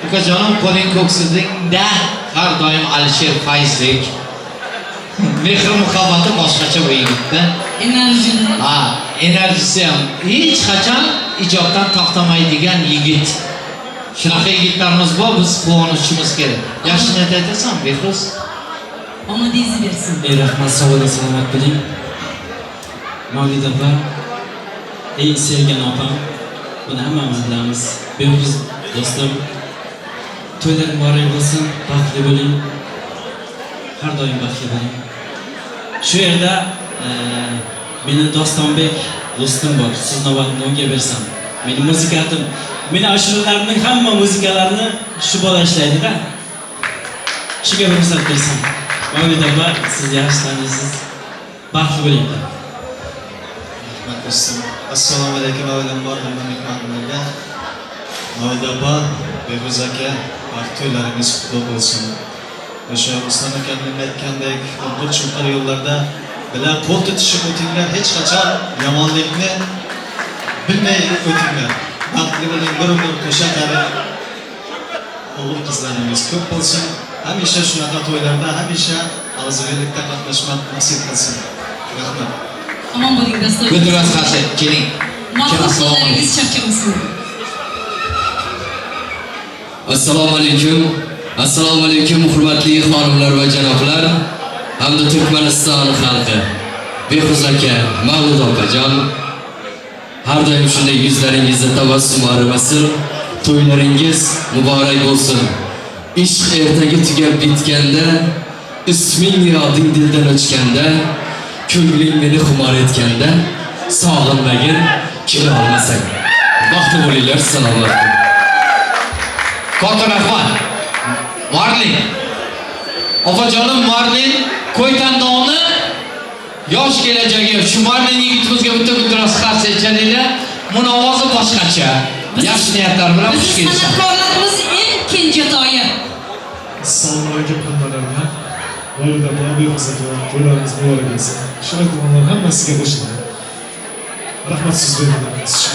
Ukajonim, qo'ling ko'ksingda har doim Alisher Fayzlik. Mehr muhabbati boshqacha bu yigitda. Enerjili. Ha, enerjisi ham hech qachon ijoddan to'xtamaydigan yigit. Shunaqa yigitlarimiz bor, biz quvonishimiz kerak. Yaxshi niyat aytasan, Behruz. Omadingizni bersin. Ey rahmat, sog' bo'ling, salomat bo'ling. Mavlida opa, eng sevgan opam. Buni hammamiz bilamiz. Behruz do'stim, to'ylar muborak bo'lsin, baxtli bo'ling. Har doim baxtli bo'ling. Shu yerda meni Dostonbek do'stim bor. So'z navbatini unga bersam. Meni muzikantim, meni ashulalarimning hamma muzikalarini shu bola ishlaydi-da. Shuga bir fursat bersam. Mavlida opa, siz yaxshi taniysiz. Baxtli bo'ling. Rahmat, do'stim. Assalomu alaykum avvalambor hamma mehmonlarga. Mavlida opa, Behruz aka, baxt to'ylaringiz qutlug' bo'lsin. O'sha Ruslan akamning aytgandek, o'nqir chunqir yo'llarda bilan qo'l tutishib o'tinglar, hech qachon yomonlikni bilmay o'tinglar. Baxtli bo'ling, bir umr qo'sha qaring. O'g'il qizlaringiz ko'p bo'lsin. Hamisha shunaqa to'ylarda hamisha og'zibirlikda qatnashmak nasib qilsin. Rahmat. Omon bo'ling, do'stlar. Gulduros qarsak, keling. Maxsus Assalomu alaykum. qo'llaringiz charchamasin. Assalomu alaykum. Assalomu alaykum hurmatli xonimlar va janoblar hamda Turkmaniston xalqi. Behruz aka, Mavlud opajon. Har doim shunday yuzlaringizda tabassum arimasin. To'ylaringiz muborak bo'lsin. Ishq ertagi tugab bitganda, isming yoding dildan o'chganda, ko'ngling meni xumor etganda, sog'inmagin, kela olmasang. Baxtli bo'linglar, salomat bo'ling. Katta rahmat. Marlin. Opajonim Marlin Ko'ytandoni yosh kelajagi shu Marlin yigitimizga bitta guldiroz qarsak chalinglar. Buni ovozi boshqacha. Yaxshi niyatlar bilan xush kelibsan. San'atkorlarimiz eng kenjatoyi. Assalomu alaykum hammalarga. Mavlida opa, Behruz aka, to'ylarimiz muborak bo'lsin. Ishtirok qilganlar hammasiga qo'shilaman. Rahmat so'z berganingiz uchun.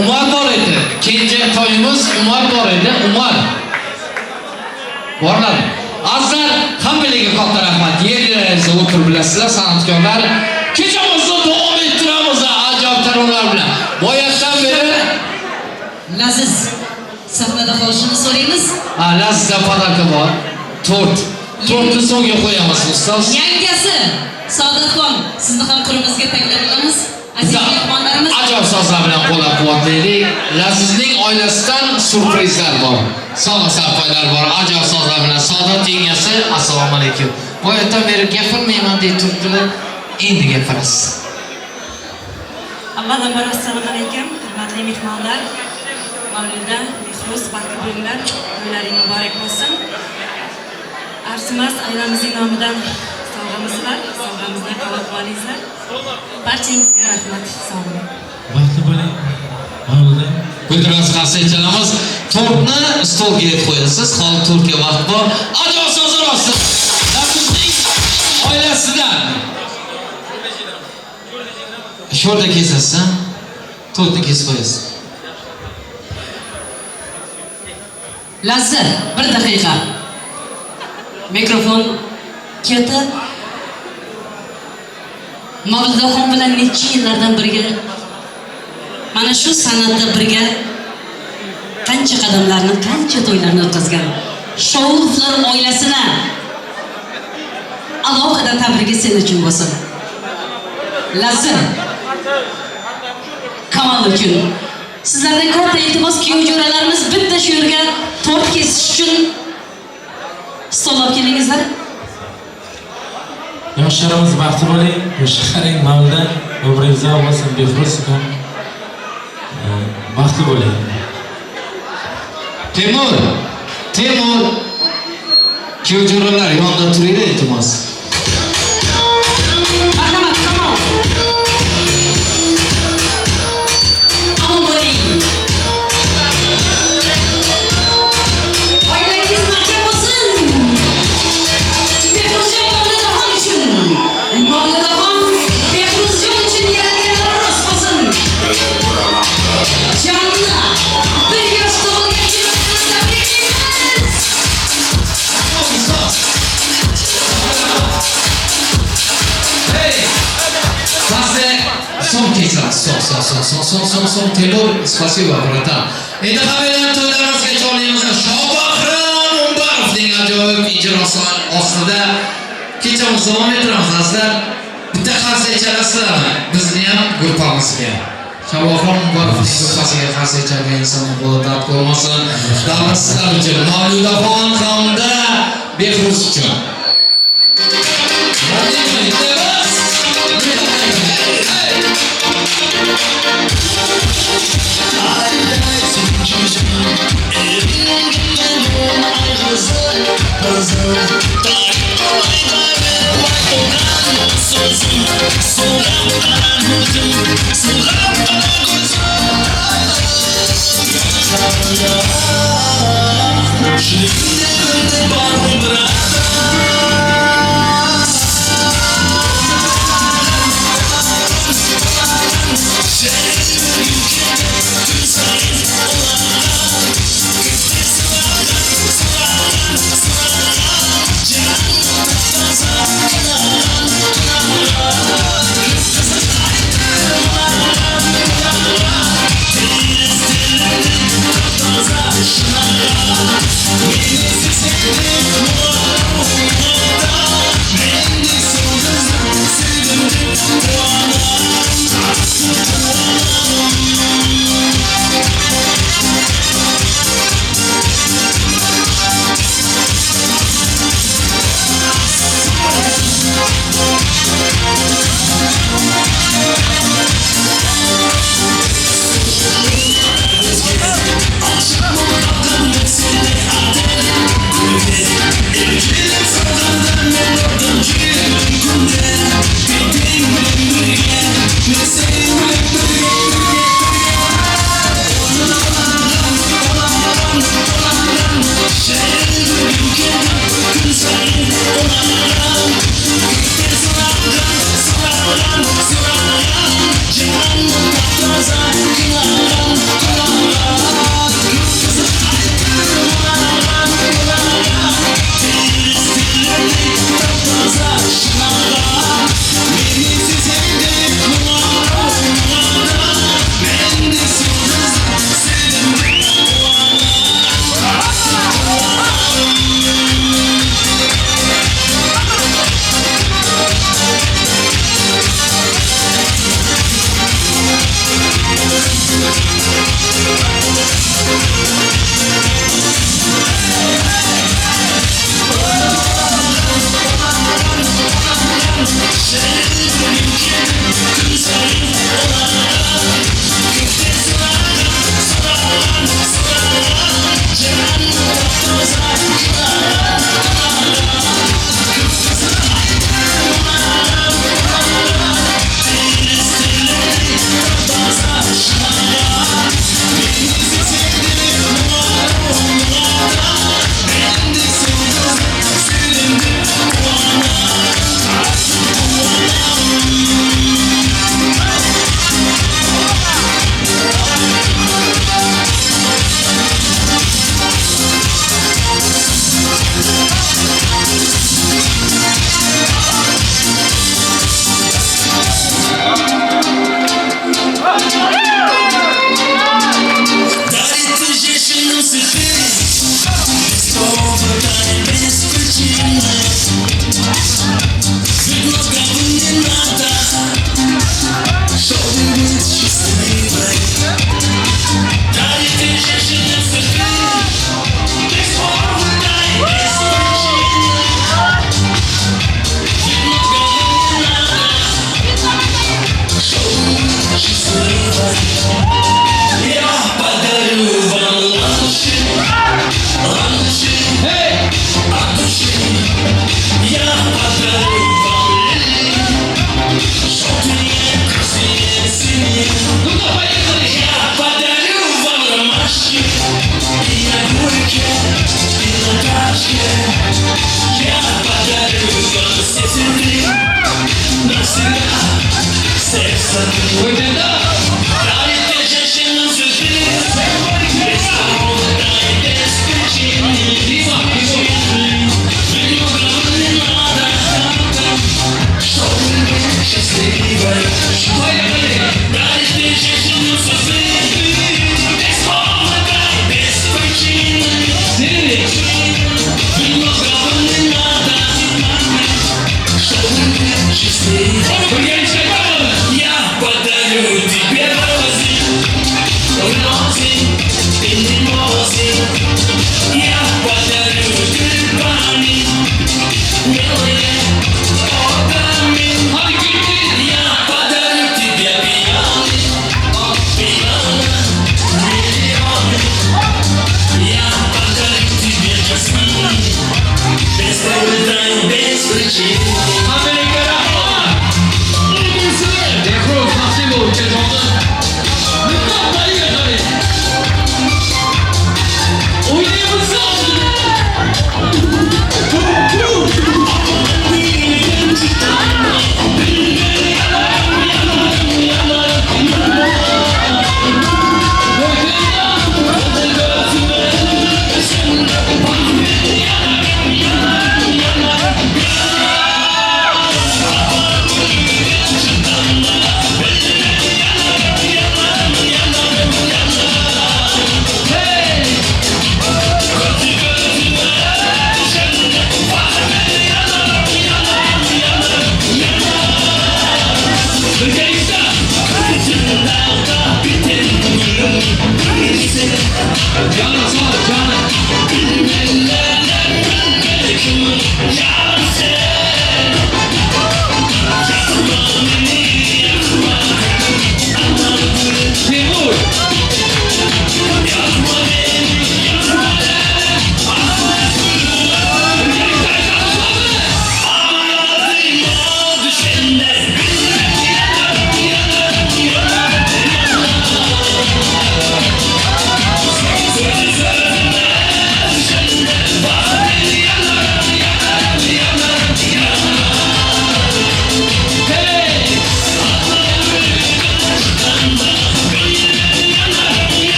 Umar bor edi. Kenjatoyimiz Umar bor edi. Umar. Borlar. Azizlar, hammalarga katta rahmat. Yerlaringizda o'tirib bilasizlar, san'atkorlar. Kechamizni davom ettiramiz ajoyib taronalar bilan. Boyatdan beri Laziz sahnada qolishini so'raymiz. Ha, Lazizda podarka bor. Tort. Tortni so'ngga qo'yamiz, ustoz. Yangasi Saodatxon, sizni ham qo'limizga taklif qilamiz. Aziz mehmonlarimiz, Ajoyib sozlar bilan qo'llab-quvvatlaylik. Lazizning oilasidan syurprizlar bor. Sovg'a sarpoylar bor. Ajoyib sozlar bilan Saodat yengasi, assalomu alaykum. Boyatdan beri gapirmayman deb turibdilar. Endi gapirasiz. Avvalambor assalomu alaykum, hurmatli mehmonlar. Mavlida, Behruz, baxtli bo'linglar, to'ylaring muborak bo'lsin. Arzimas ailamizning nomidan sovg'amiz bor, sovg'amizni qabul qilinglar. Barchangizga rahmat, sog' bo'ling. Baxtli bo'ling. Mavlida. Guldiroz qarsak chalamiz. Tortni stolga yetib qo'yasiz. Hali tortga vaqt bor. Ajoyib sozlar ostida. Lazizning oilasidan. Sho'rda kesasiz, ha? Tortni kesib qo'yasiz. Lazzat, bir daqiqa. Mikrofon ketdi. Mavlidaxon bilan necha yillardan birga mana shu san'atda birga qancha qadamlarni, qancha to'ylarni o'tkazgan Shovlovlar oilasini alohida tabrigi sen uchun bo'lsin. Lazzat Kamol uchun. Sizlardan katta iltimos, kuyov jo'ralarimiz bitta shu yerga tort kesish uchun stol olib kelingizlar. Yoshlarimiz baxtli bo'ling, yoshlaring Mavlida, umringiz uzoq bo'lsin, Behruz ukam. Baxtli bo'ling. Temur, Temur. Kuyov jo'ralar yonida turinglar, iltimos. Marhamat, Kamol. Omon bo'ling. Oilangiz mahkam bo'lsin. Behruzjon Mavlidaxon uchun. Mavlidaxon Behruzjon uchun yaratgan rost bo'lsin. Jonli bir yosh tug'ilgan kunimizni tabriklaymiz. Hey! Taze son kesamiz. Son, son, son, son, son, son, son. Temur, spasibo, bratan. Endi hammalar to'ylarimizga chorlaymiz. Shobahram Umbarovning ajoyib ijrosi ostida kechamiz davom ettiramiz, azizlar. Bitta qarsak chalasizlarmi? Bizni ham guruhimizga. Shobahram Umbarovning guruhisiga qarsak chalgan insonning qo'li dard ko'rmasin. Davlat sizlar uchun, Mavludaxon hamda Behruz uchun. Yeah.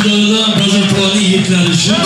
Istodadan Bozorpolning yigitlari uchun.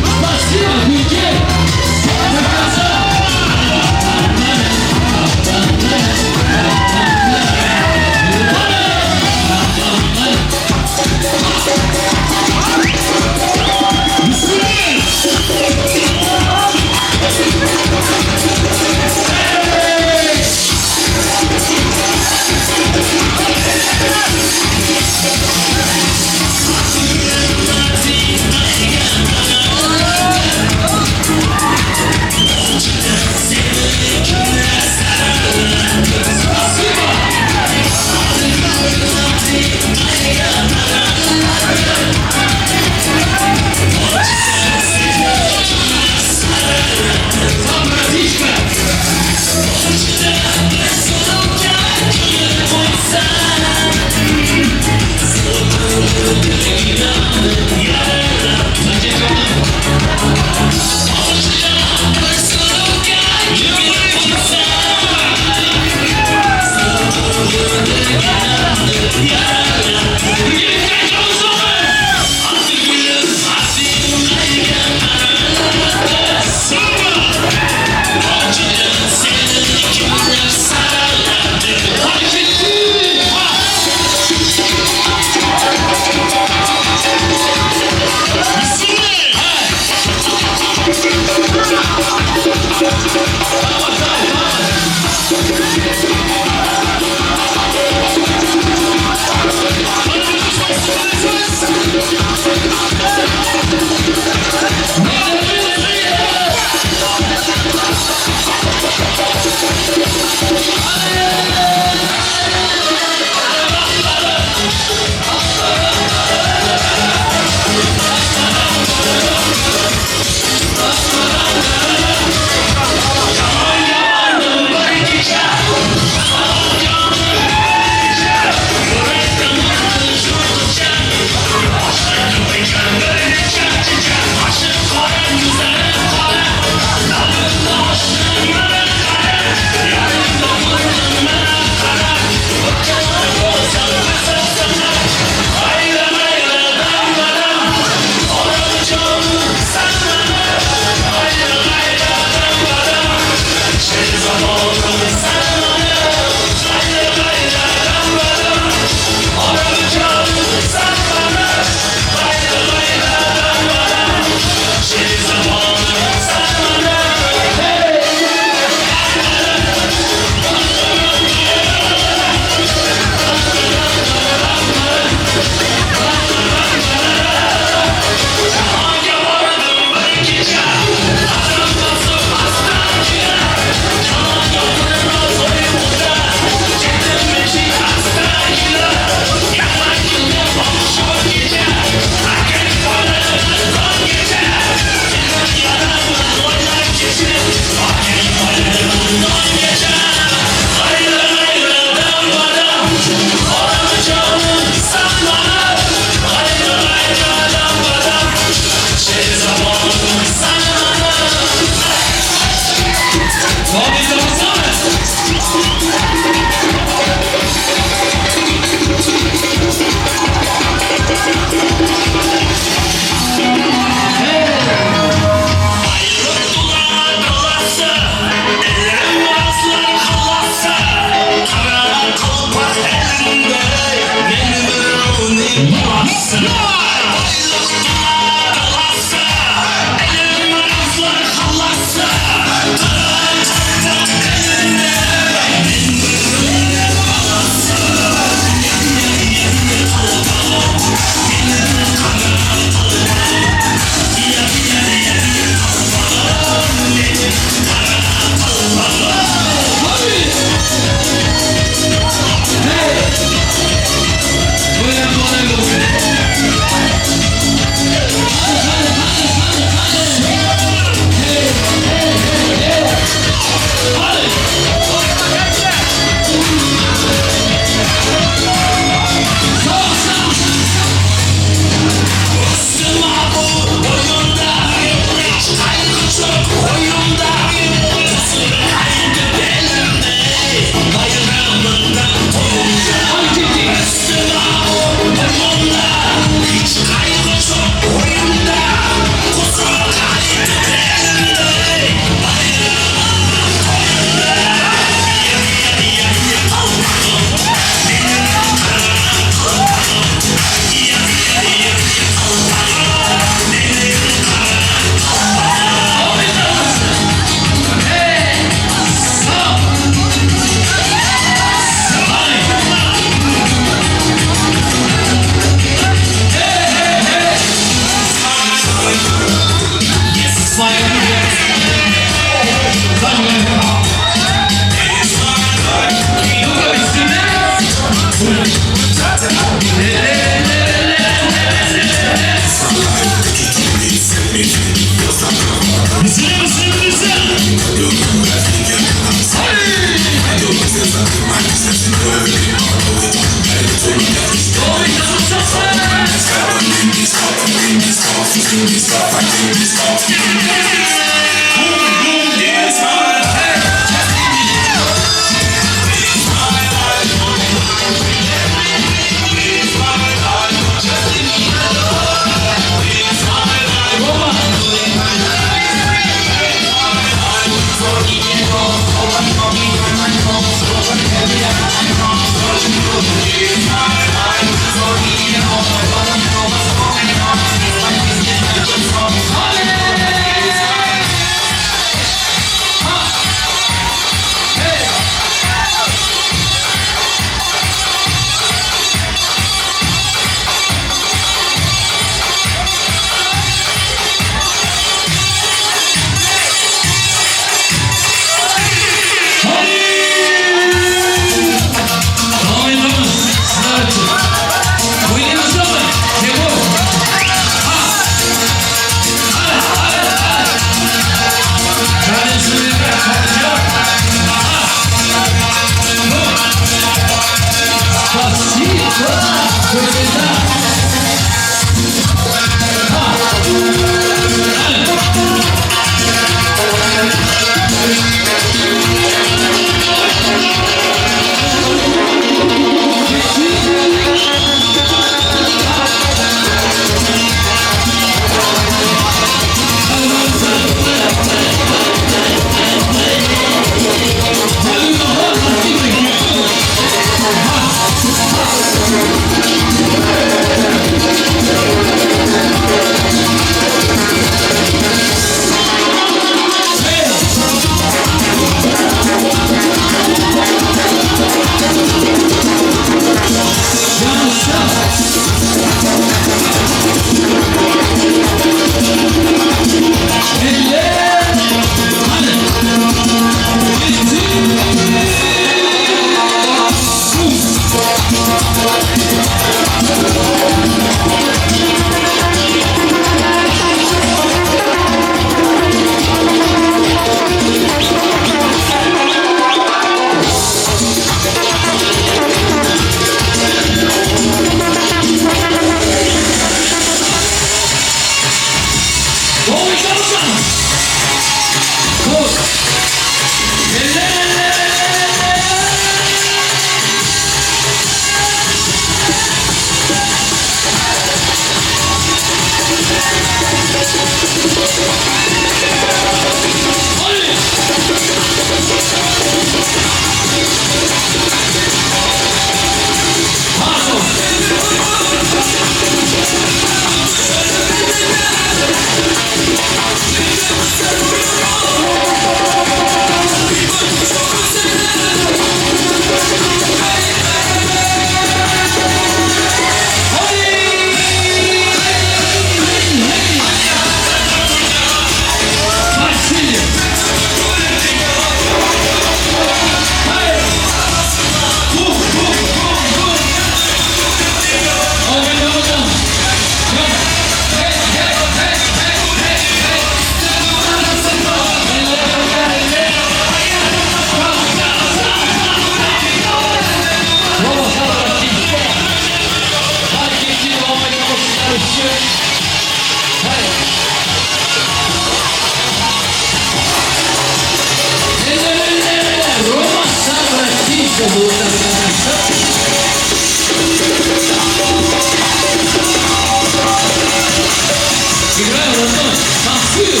Играю, родной, танцую.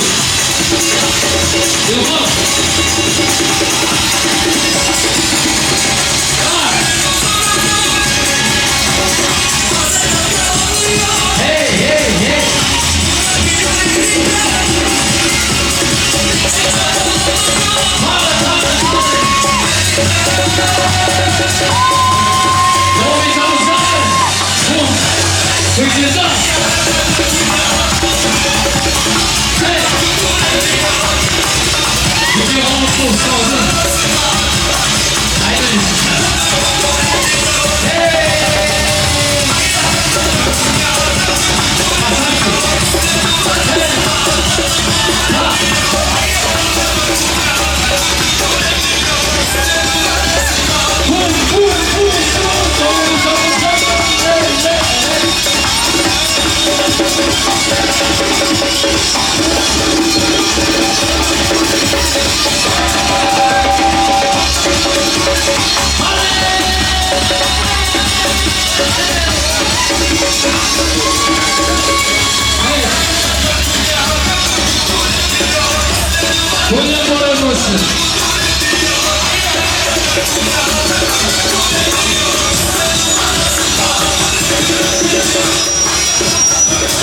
Илхом. Эй, эй, эй.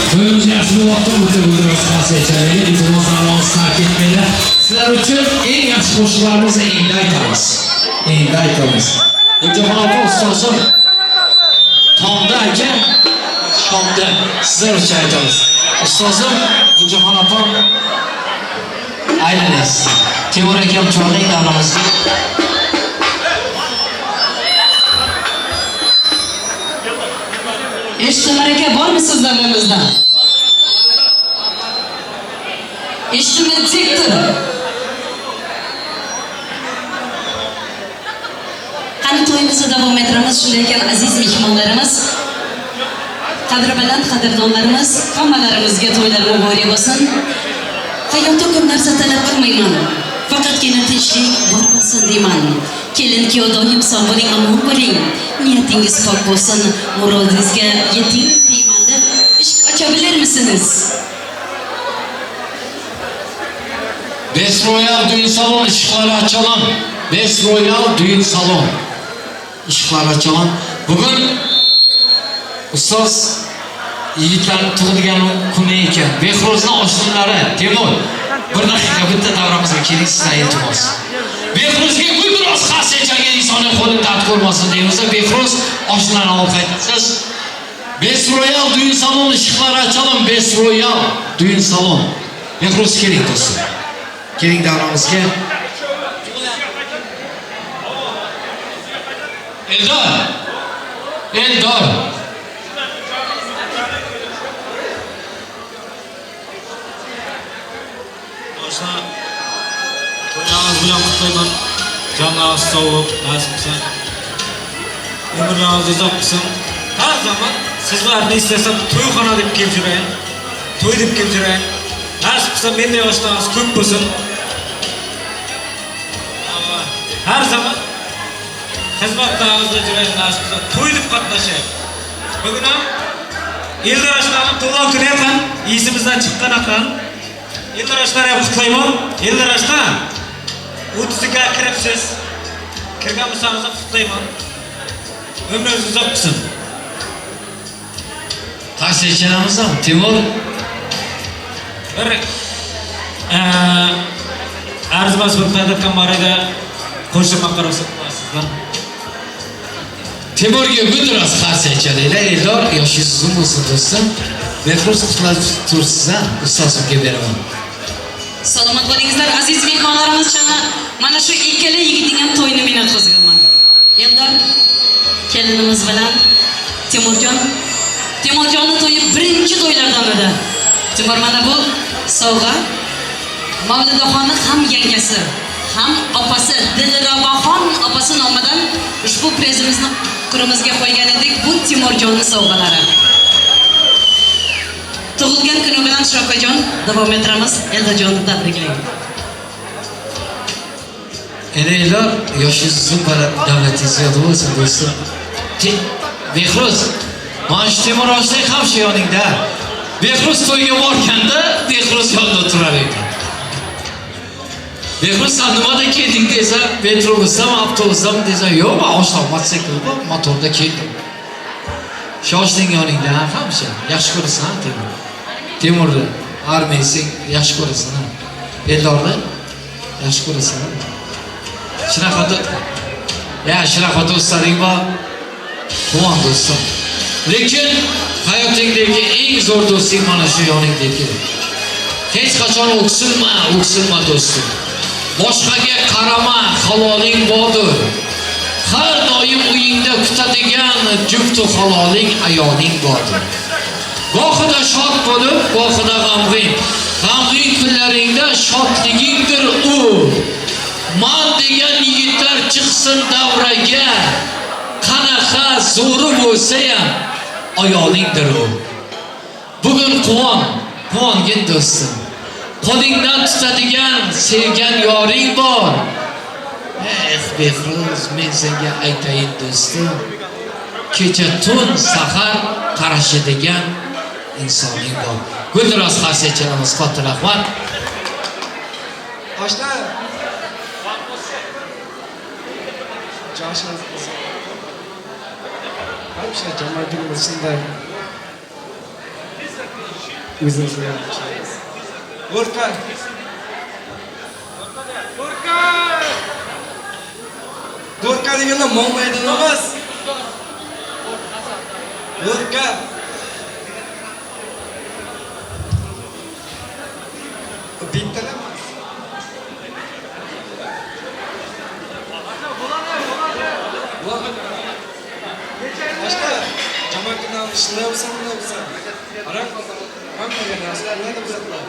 To'yimiz yaxshi bo'lyapti, o'tirib qarsak, iltimos namoz tark etmanglar. Sizlar uchun eng yaxshi qo'shiqlarimizni endi aytamiz. Endi aytamiz. Guljohon opa ustozim tomda aka, shomda sizlar uchun aytamiz. Ustozim Guljohon opa aylanasiz. Temur akam chorlang davramizga. Eshitdilar aka, bormisiz davramizda? Eshitdimi diktor? Qani to'yimizni davom ettiramiz. Shunday ekan, aziz mehmonlarimiz, qadri baland qadrdonlarimiz, hammalarimizga to'ylar muborak bo'lsin. Hayotda ko'p narsa talab qilmayman. Faqatgina tinchlik bor bo'lsin deyman. Kelin kuyov doim sog' bo'ling, omon bo'ling. Niyatingiz pok bo'lsin, murodingizga yeting deyman deb eshik ocha bilarmisiniz? Best Royal düğün salon ışıkları açalım. Best Royal düğün salon ışıkları açalım. Bugün ustoz yigitlarning tug'ilgan kuni ekan. Behro'zni oshnalari Temur, bir daqiqa bitta davramizga keling, sizdan iltimos. Behruzga gulbiroz qarsak chalgan insonning qo'lini dard ko'rmasin deymiz. Behruz oshnalarini olib qaytasiz. Best Royal düğün salon ışıkları açalım. Best Royal düğün salon. Behruz keling do'stim. Keling davramizga. Eldor. Eldor. qutlayman. Jonlaringiz sog', nasib qilsin. Umrlaringiz uzoq qilsin. Har zaman sizlarni istesam to'yxona deb kelib yurayin. To'y deb kelib yurayin. Nasib qilsa menday oshnangiz ko'p bo'lsin. Har zaman xizmatlaringizda yurayin, nasib qilsa to'y deb qatnashayin. Bugun ham Eldor oshnani tug'ilgan kuni ekan, esimizdan chiqqan ekan. Eldor oshnani ham qutlayman. Eldor oshna 30ga kiribsiz. Kirgan bo'lsangiz ham qutlayman. Umringiz uzoq bo'lsin. Qarshi chalamiz ham Timur. Bir arzimas bir tadbirkor bor edi. Qo'shilmoqqa ruxsat qilasizlar. Timurga guldiroz qarshi chalinglar. Eldor, yoshingiz uzun bo'lsin do'stim. Behruz qutlab tursiz ha, ustozimga beraman. Salomat bo'lingizlar aziz mehmonlarimiz. Mana shu ikkala yigitning ham to'yini men o'tkazganman. Eldor kelinimiz bilan Timurjon. Timurjonning to'yi birinchi to'ylardan edi. Timur, mana bu sovg'a Mavlidaxonni ham yangasi, ham opasi Dilraboxon opasi nomidan ushbu prezimizni qo'limizga qo'ygan edik. Bu Timurjonning sovg'alari. Tug'ilgan kuni bilan Shokajon davom ettiramiz. Eldorjonni tabriklayman. Eldor, yoshingiz uzun, davlatingiz ziyoda bo'lsin do'stim. Behruz, mana shu Timur oshning ham shu yoningda. Behruz to'yga borganda Behruz yonida turar ekan. Behruz, sen nimada kelding desa, metrobusdami, avtobusdami desa, yo'q, men oshna mototsiklda, motorda keldim. Shoshning yoningda hamisha yaxshi ko'rasan Timur. Timurni armiyasi yaxshi ko'rasan. Eldorni yaxshi ko'rasan. Shunaqa ya, shunaqa do'stlaring bor. Quvon do'stim. Lekin hayotingdagi eng zo'r do'sting mana shu yoningdagi. Hech qachon o'ksilma, o'ksilma do'stim. Boshqaga qarama, haloling bordir. Har doim uyingda kutadigan juftu haloling ayoling bordir. Gohida shod bo'lib, gohida g'amgin. G'amgin kunlaringda shodligingdir u. Man degan yigitlar chiqsin davraga, qanaqa zo'ri bo'lsa ham ayolingdir u. Bugun quvon, quvongin do'stim. Qo'lingdan tutadigan sevgan yoring bor. Eh, Behruz, men senga aytayin do'stim. Kecha tun sahar qarashadigan insoning bor. Guldiroz qarshi chalamiz, katta rahmat. Oshna. Joshimiz bo'lsin. Hamisha jamoat bo'lsin-da. O'zimizga yaxshimiz. O'rta. O'rta. Do'rka deganda mo'maydan emas. Do'rka. Bittalar emas. Boshqa jamoatdan ishlayapsan, bunday. Arak hammaga narsa qiladi bizlar.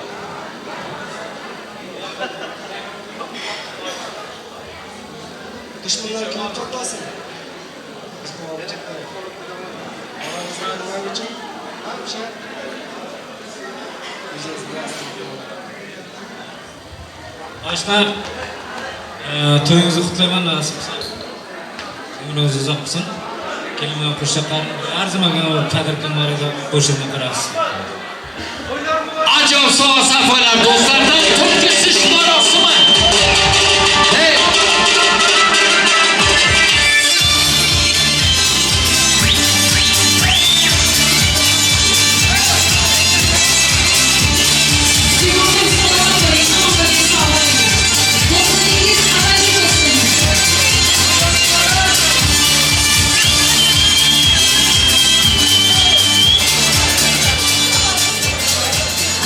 Dushmanlar kelib to'xtasin. Biz oramizda nima uchun hamisha o'zingizga. Oshna, to'yingizni qutlayman, nasib qilsin. Umringiz uzoq bo'lsin. Kelin bilan qo'shiqlar arzimagan tadbirkor bor edi, qo'shilma qarasiz. Ajoyib sovg'a safalar do'stlardan to'y kesish marosimi. Hey!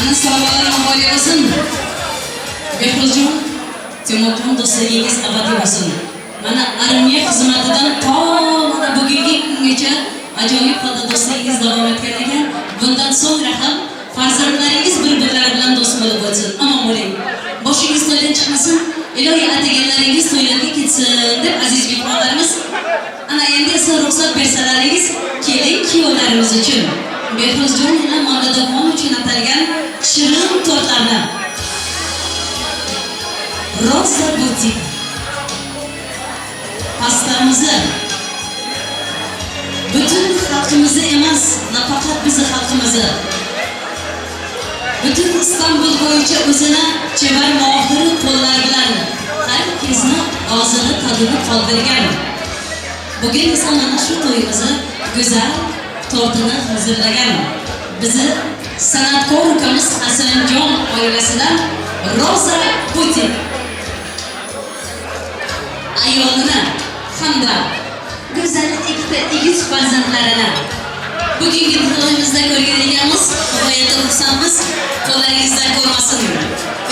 Ana sovg'alar muborak bo'lsin. Behruzjon, Timurxon do'stligingiz abadiy bo'lsin. Mana armiya xizmatidan to mana bugungi kungacha ajoyib holda do'stligingiz davom etgan ekan. Bundan so'ngra ham farzandlaringiz bir-birlari bilan do'st bo'lib o'tsin. Omon bo'ling. Boshingiz to'ydan chiqmasin. Ilohiy ataganlaringiz to'ylarga ketsin deb aziz mehmonlarimiz. Ana endi esa ruxsat bersalaringiz, kelin kuyovlarimiz uchun, Behruzjon ila Mavlidaxon uchun atalgan shirin tortlarni Rosa Butik pastamizni bütün xalqimizni emas, nafaqat bizni xalqimizni, bütün İstanbul bo'yicha o'zini chevar mohir qo'llar bilan har kezni og'zini tadini qoldirgan. Bugun esa mana shu to'yimizni go'zal tortini hazırlagan bizi san'atkor ukamiz Hasanjon oilasidan Rosa Butik ayolini hamda go'zal ikkita egiz farzandlarini bugungi to'yimizda ko'rgan ekanmiz. G'oyatda xursandmiz. Qo'llaringizdan ko'rmasin.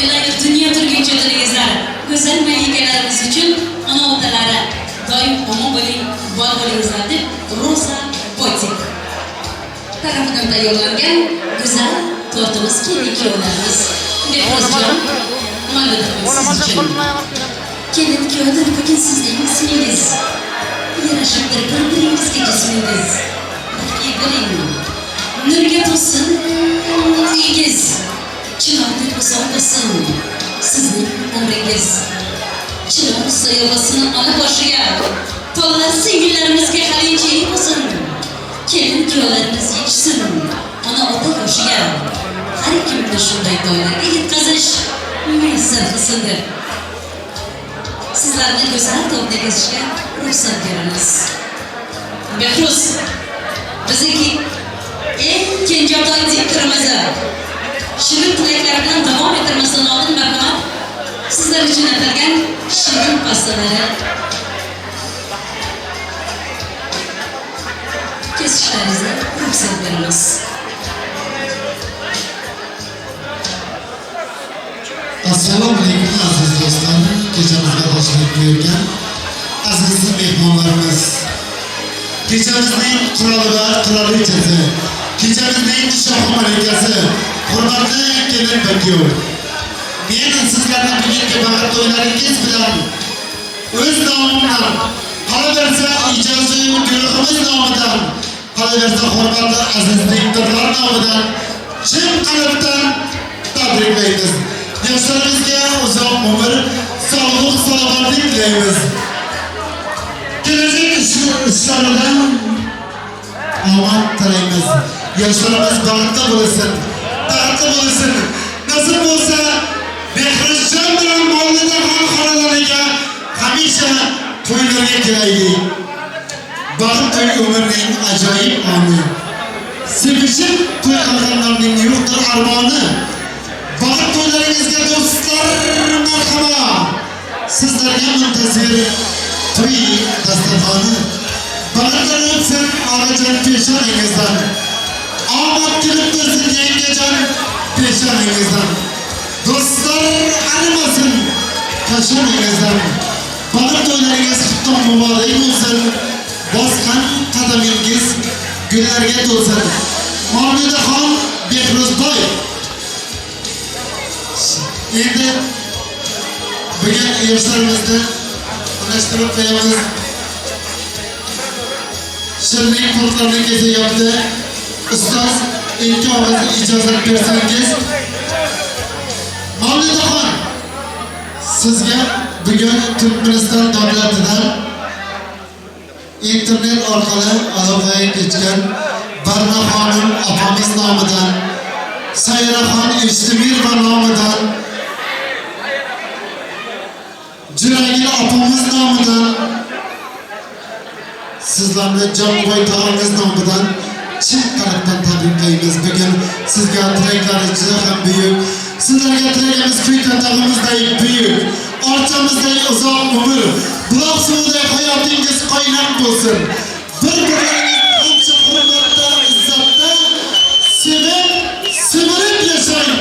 Ilohi dunyo turguncha tilingizlar. Go'zal malikalarimiz uchun ona otalari doim omon bo'ling, bor bo'lingizlar deb Rosa Butik tarafidan tayyorlangan go'zal tortimiz kelin kuyovlarimiz Behruzjon, Mavlidaxon siz uchun. Kelin kuyovdir bugun sizning ismingiz. Yarashibdir bir-biringizga jismingiz. Baxtli bo'ling. Nurga to'lsin uyingiz. Chinordek uzoq bo'lsin sizning umringiz. Chinor soyabosini ona boshiga, tollar singillarimizga halinchi bo'lsin. Kelin kuyovlarimiz yetishsin ona ota yoshiga. Har kimni shunday to'ylarga yetkazish muyassar qilsin deb sizlarni go'zal tortni kesishga ruxsat beramiz. Behruz, bizniki eng kenjatoy diktorimiz shirin tilaklar bilan davom ettirmasdan oldin marhamat sizlar uchun atalgan shirin pastalari kesishlaringizni ruxsat beramiz. Assalomu alaykum aziz do'stlar, kechamizga tashrif buyurgan aziz mehmonlarimiz. Kechamizning qiroli va qirolichasi, kechamizning shoh malikasi, hurmatli kelin va kuyov. Men sizlarni bugungi baxt to'ylaringiz bilan o'z nomimdan, qolaversa ijodiy guruhimiz nomidan, qolaversa hurmatli aziz diktorlar nomidan chin qalbdan tabriklaymiz. Yoshlarimizga uzoq umr, sog'lik, salomatlik tilaymiz. Kelajak ishlarida omad tilaymiz. Yoshlarimiz baxtli bo'lsin, baxtli bo'lsin. Nasib bo'lsa, Behruzjon bilan Mavlidaxon xonadoniga hamisha to'ylarga kelaylik. Baxt to'y umrning ajoyib oni. Sevishib to'y qilganlarning yo'qdir armoni. Baxt to'ylaringizga do'stlar marhabo. Sizlarga muntazir to'y dasturxoni. Baxtlar o'tsin onajon peshonangizdan. Omad kelib tursin yangajon peshonangizdan. Do'stlar arimasin kashonangizdan. Baxt to'ylaringiz qutlug' muborak bo'lsin. Bosgan qadamingiz gullarga to'lsin. Mavlidaxon Behruzboy. Endi bugun yoshlarimizni unashtirib qo'yamiz. Shirinlik tortlarni kesayapti. Ustoz, ikki og'iz ijozat bersangiz. Mavlidaxon, sizga bugun Turkmaniston davlatidan internet orqali aloqaga kechgan Barna xonim opamiz nomidan, Sayraxon Eshtimirova nomidan, Juragil opamiz nomidan, sizlarni Jonboy tog'amiz nomidan chin qalbdan tabriklaymiz. Bugun sizga tilaklarimiz juda ham buyuk. Sizlarga tilagimiz Kuytan tog'imizday buyuk, orchamizday uzoq umr, buloq suviday hayotingiz qaynoq bo'lsin. Bir-birlaringizni qancha hurmatda, izzatda sevib, sevirib yashang.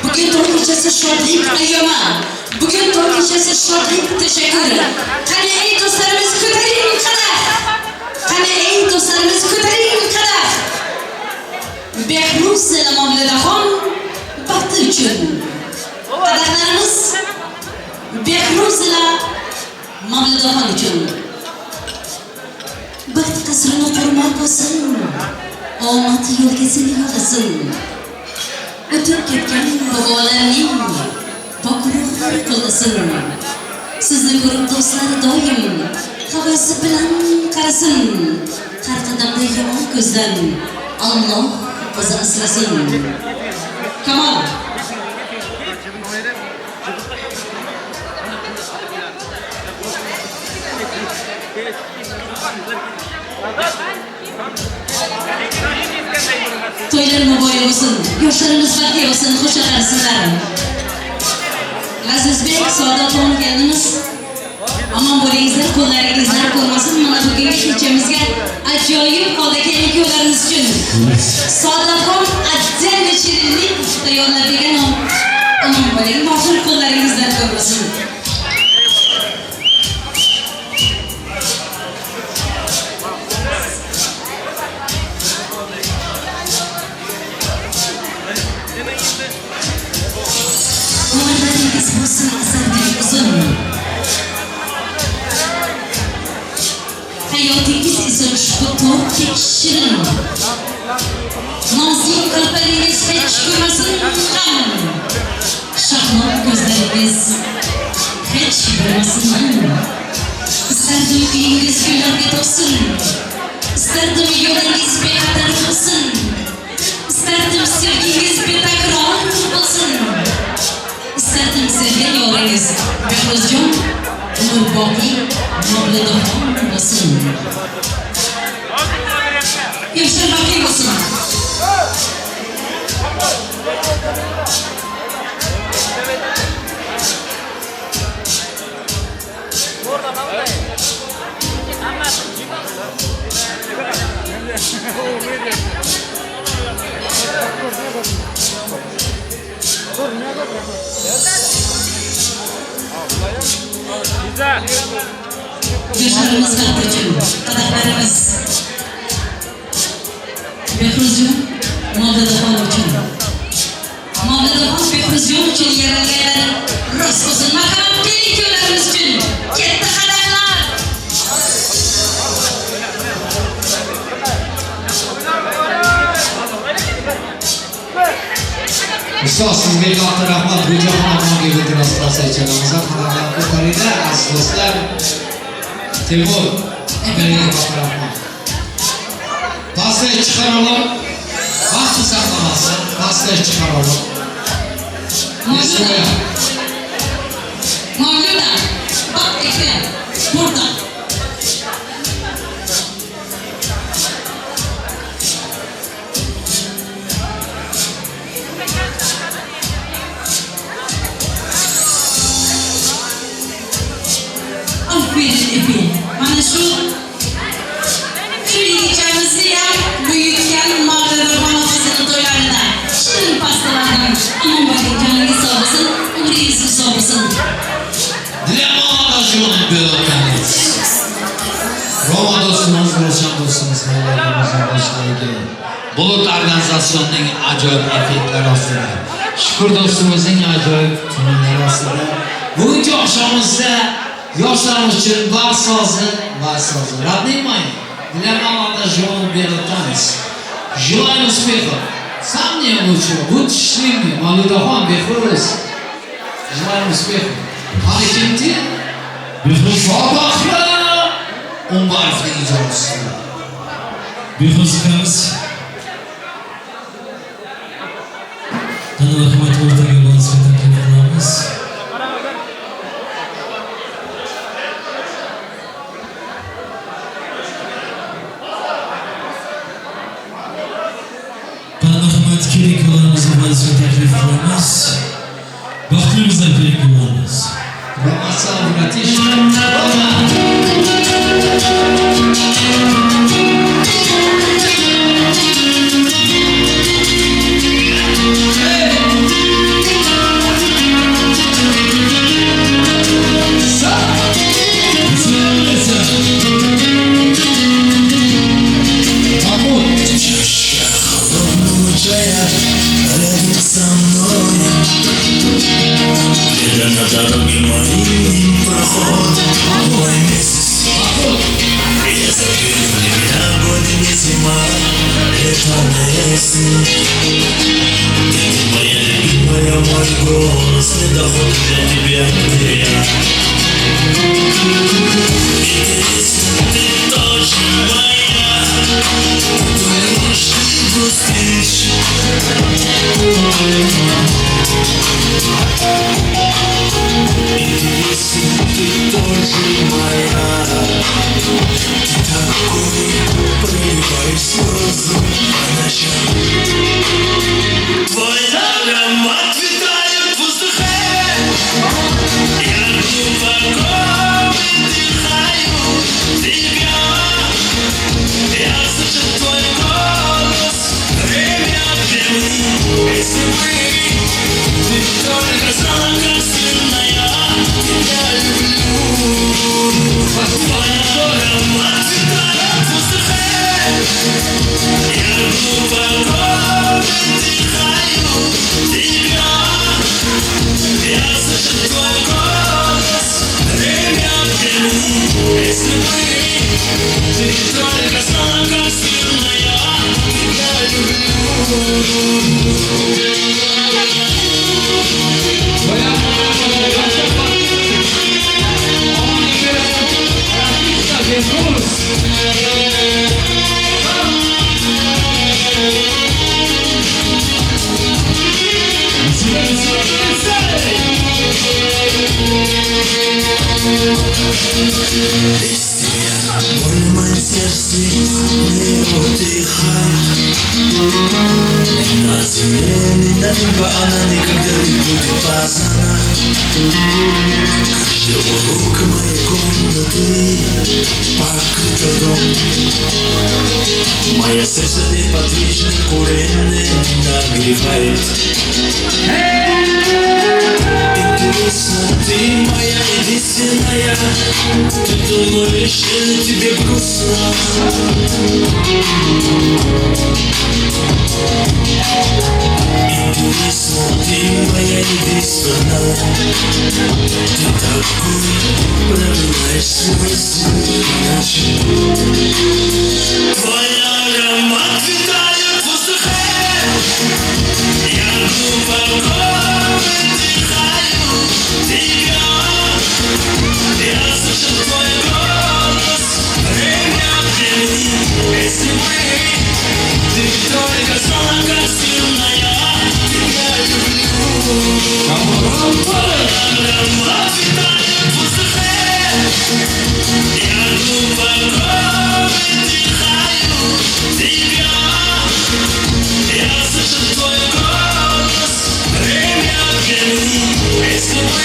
Bugun to'y kechasi shodlik ayyomi. Bugun to'y kechasi shodlik tashakkur. Qani ey do'stlarimiz ko'taring qadah. Qani ey do'stlarimiz ko'taring qadah. Behruz Mavlidaxon baxti uchun. Qadahlarimiz Omad yo'lga seni yo'lasin. O'tib ketgan bobolarning pok ruhlari qo'llasin. Sizni ko'rib do'stlar doim havasi bilan qarasin. Har qadamda yomon ko'zdan Alloh o'zi asrasin. Kamol. To'ylar muborak bo'lsin, yoshlarimiz baxtli bo'lsin, xush qarasinlar. Azizbek, Sodiqxon kelinimiz, omon bo'lingizlar, qo'llaringizlar ko'rmasin. Mana bugungi kechamizga ajoyib holda kelgan kuyovlarimiz uchun Sodiqxon отдельно shirinlik tayyorlab bergan. Omon bo'ling, boshir qo'llaringizlar ko'rmasin. Umrlaringiz bo'lsin asardek uzun. Hayotingiz esa ushbu to'rtdek shirin. Nozik qalblaringiz hech ko'rmasin g'am. Shahlo ko'zlaringiz hech bo'lmasin. Istardim uyingiz gullarga to'lsin. Istardim yo'lingiz bexatar bo'lsin. Istardim sevgingiz betakror bo'lsin. Istardim sevgan yoringiz Behruzjon umr boqiy Mavlidaxon bo'lsin. Yoshlar baxtli bo'lsin. Yoshlarimiz baxti uchun qadahlarimiz Behruzjon Mavlidaxon uchun. Mavlidaxon Behruzjon uchun yaralganlar rost bo'lsin. Marhamat, keling kuyovlarimiz uchun katta qadahlar. Ustoz, sizga katta rahmat. Guljohon omonga iltimos qilsak chalamiz. Qadahlar ko'taringlar, aziz do'stlar. Temur, katta rahmat. Pastga chiqaralım. Vaqt saqlamasin. Pastga chiqaralım. Mavluda. Mavluda. Bak Ekrem. Burada. Aferin Efe. Mana shu yigitchamizni ham buyutgan Mavlidaxon opasini to'ylarida shirin pastalardan omon bo'ling, joningiz sog' bo'lsin, umringiz uzoq bo'lsin. Для молодожен был танец. Roma do'stimiz, Ravshan do'stimiz, Mavlidamizning boshlig'i. Bulut organizatsionining ajoyib effektlari ostida, Shukur do'stimizning ajoyib tunlari ostida bugungi oqshomimizda yoshlarimiz uchun bar sozi, bar sozi. Родные мои, для молодожен белый танец. Желаем успехов. Сам не лучше. Будь счастливыми. Mavlidaxon, Behruz. Желаем успехов. Qani kimdi? Behruz Umbarovning ijrosida. Behruz ukamiz. Tana rahmat o'rtaga valsga taklif qilamiz. Marhamat, keling kuyovlarimizni valsga taklif qilamiz. Baxtli bizlar keling kuyovlarimiz. Ramazan Bratish. Roma. Чашка холодного чая рядом со мной. Где-то на дороге моим проход мой месяц. Я забыл, для меня год не зима, лето. Tanesi. Ты моя любимая, мой голос не доходит для тебя, где я. Интересно, ты тоже моя. Думаешь, ты грустишь. Интересно, ты тоже моя. Ты такой, проливаешь слезы по ночам. Твой аромат витает в воздухе. Я глубоко выдыхаю тебя. Я слышу твой голос время от времени. Если бы ты только знала, как сильно я тебя люблю. Твой аромат витает в воздухе. Я глубоко выдыхаю тебя. Я слышу твой голос время от времени. Если бы ты только знала, как сильно я тебя люблю. Без тебя боль в моем сердце не утихает. Ни на земле, ни на небо она никогда не будет познана. Каждый уголок моей комнаты покрыт льдом. Мое сердце неподвижно, курение нагревает. Интересно, ты моя единственная. Ты думаешь, или тебе грустно? Интересно, ты моя единственная. Ты такой, проливаешь слезы по ночам. Твой аромат витает в воздухе. Я глубоко выдыхаю тебя. Я слышу твой голос время от времени. Если бы ты только знала, как сильно я тебя люблю. Твой аромат витает в воздухе. Я глубоко выдыхаю тебя. Я слышу твой голос время от времени. Если бы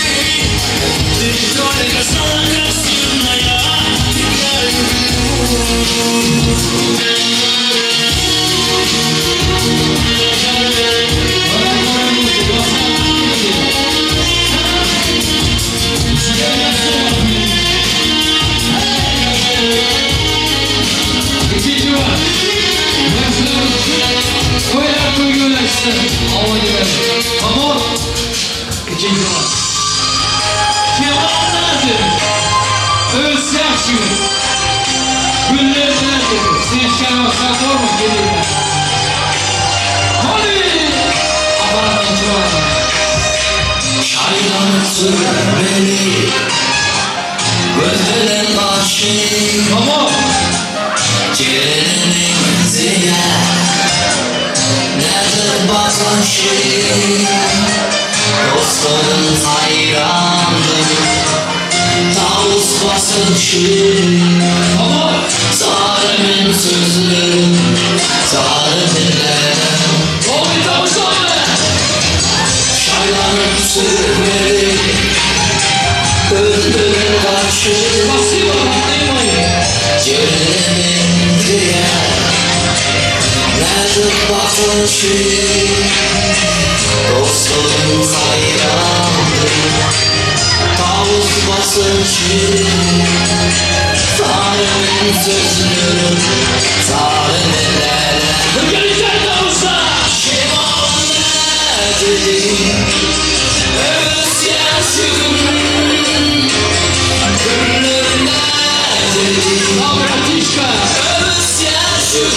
ты только знала, как сильно я тебя люблю. To'ylar to'yga ulashsin. Amor, uchinchi bor. Şemal dedi. Öz yaxshi. Gullar bilan dedi. Sevishgan yoshlar bormi? Kelinglar. Hadi! Aparatdan chiroyli. Şaydan sürmeli gözlerin başı. Tamam. Gelinin zine nedir başı? Dostların hayrandır tavus basışı. Tamam. Zalimin sözleri zalimlere. Oy tavus abi. Şaylanıp sürmeli öldürün karşı. Spasibo, Gelinin diye nedir bakışı? Dostum hayrandır tavus basışı. Zalimin sözünü zalimlere. Birlikte tavuslar. Şemal ne dedi? Öz yaşım gönlüm ne dedi? Bratishka. Öz yaşım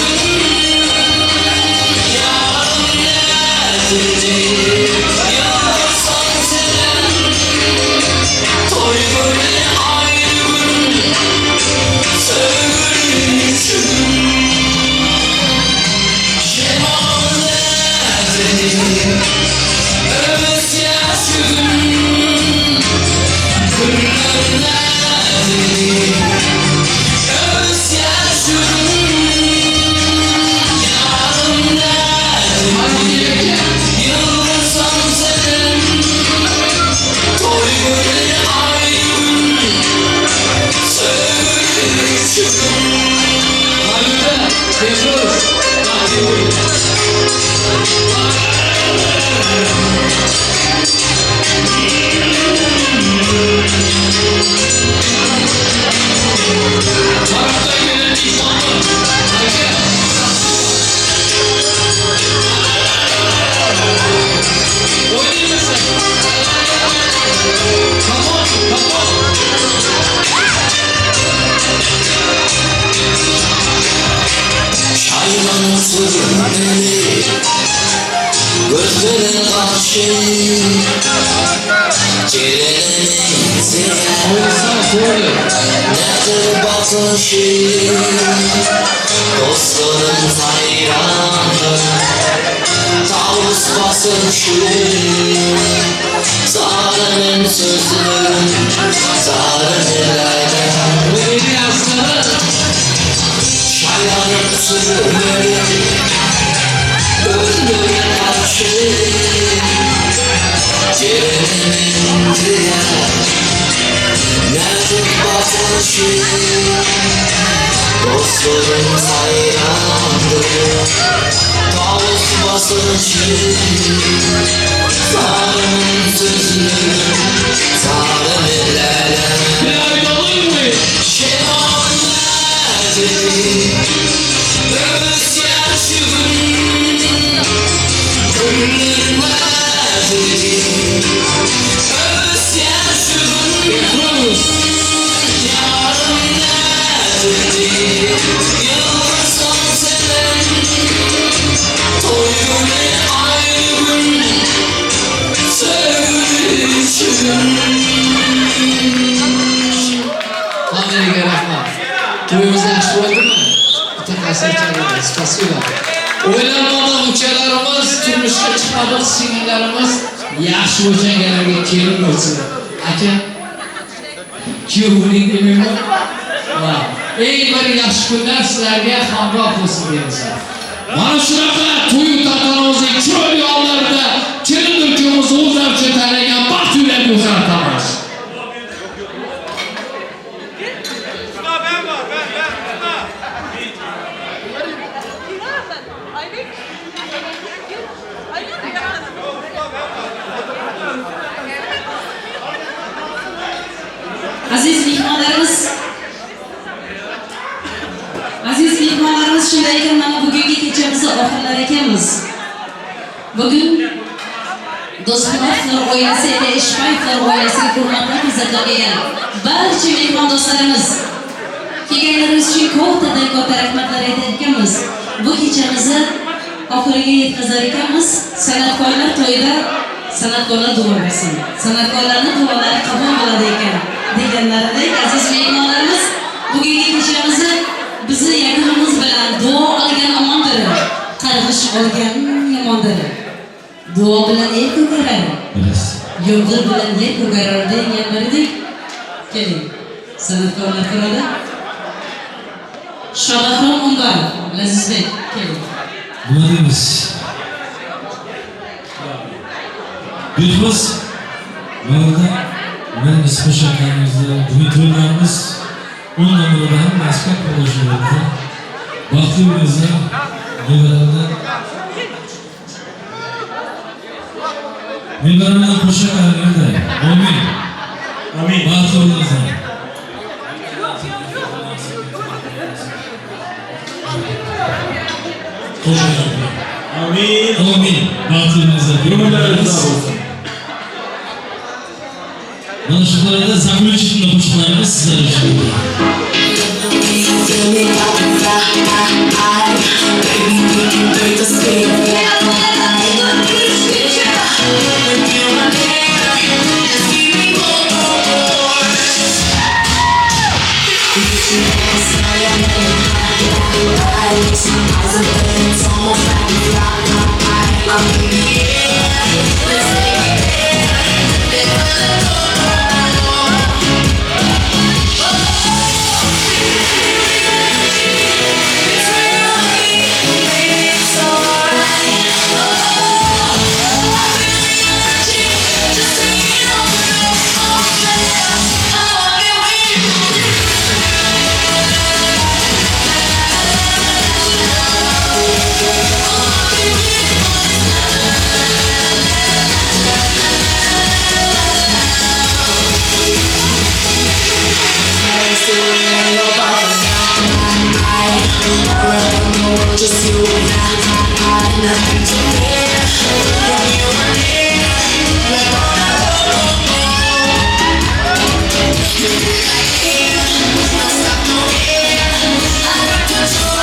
Dostlarım hayrandır, tavus basışı, zalimin sözü, zalimlerden. Şayanın sürümleri, öldüren karşı, cehenneme nedir batışı? Dostlarım hayrandır, tavus basışı, zalimin sözü, zalimlerden. Şeman nedir? Öz yaşım, gönlüm nedir? Öz yaşım, yarım nedir? Yıldızım senin, toy günü ayrı gün, sevgili. Hammaga rahmat. To'yimiz yaxshi bo'ldimi? Bitta qarsak chaladi. Spasiba. O'ylanmagan ukalarimiz, turmushga chiqmagan singillarimiz yaxshi o'shangalarga kelin bo'lsin. Aka, kuyovning demayman. Va eng bir yaxshi kunlar sizlarga hamroh bo'lsin deymiz. Mana shunaqa to'y tantanamizning chiroyli onlarida kelin kuyovimiz o'zlaricha tanlagan baxt uylarga uzatamiz. Aziz mehmonlarimiz, shunday ekan mana bugungi kechamizni oxirlar ekanmiz. Bugun Do'stxonovlar oilasi ila Eshbayevlar oilasiga hurmatli izzatlar kelgan barcha mehmon do'stlarimiz, kelganlaringiz uchun kattadan katta rahmatlar aytar ekanmiz. Bu kechamizni oxiriga yetkazar ekanmiz. San'atkorlar to'yida san'atkorlar duo bersin. San'atkorlarning duolari qabul bo'ladi ekan deganlaridek, aziz mehmonlarimiz, bugungi kechamizni bizni yakunimiz bilan duo olgan omondir, qarg'ish olgan yomondir. Duo bilan el ko'karar, yomg'ir bilan yer ko'karar deganlaridek. Keling, san'atkorlar qiroli Shodahrom Umbarov, Lazizbek, keling. Nima deymiz? Behruz, Mavlida, biz qo'shayotganimizda bugun to'ylarimiz 10 numarada hammasi ko'p bo'lishdi. Baxtli bo'linglar, nevalardan qo'shayotganimizda. Amin. Amin. Baxtli bo'linglar. Amin. Amin. Baxtli bo'linglar. Mana shu yerda заключительный qo'shiqlarimiz sizlar uchun. I'm in the air. Nothing to fear. When you are near, don't stop no here. I got control.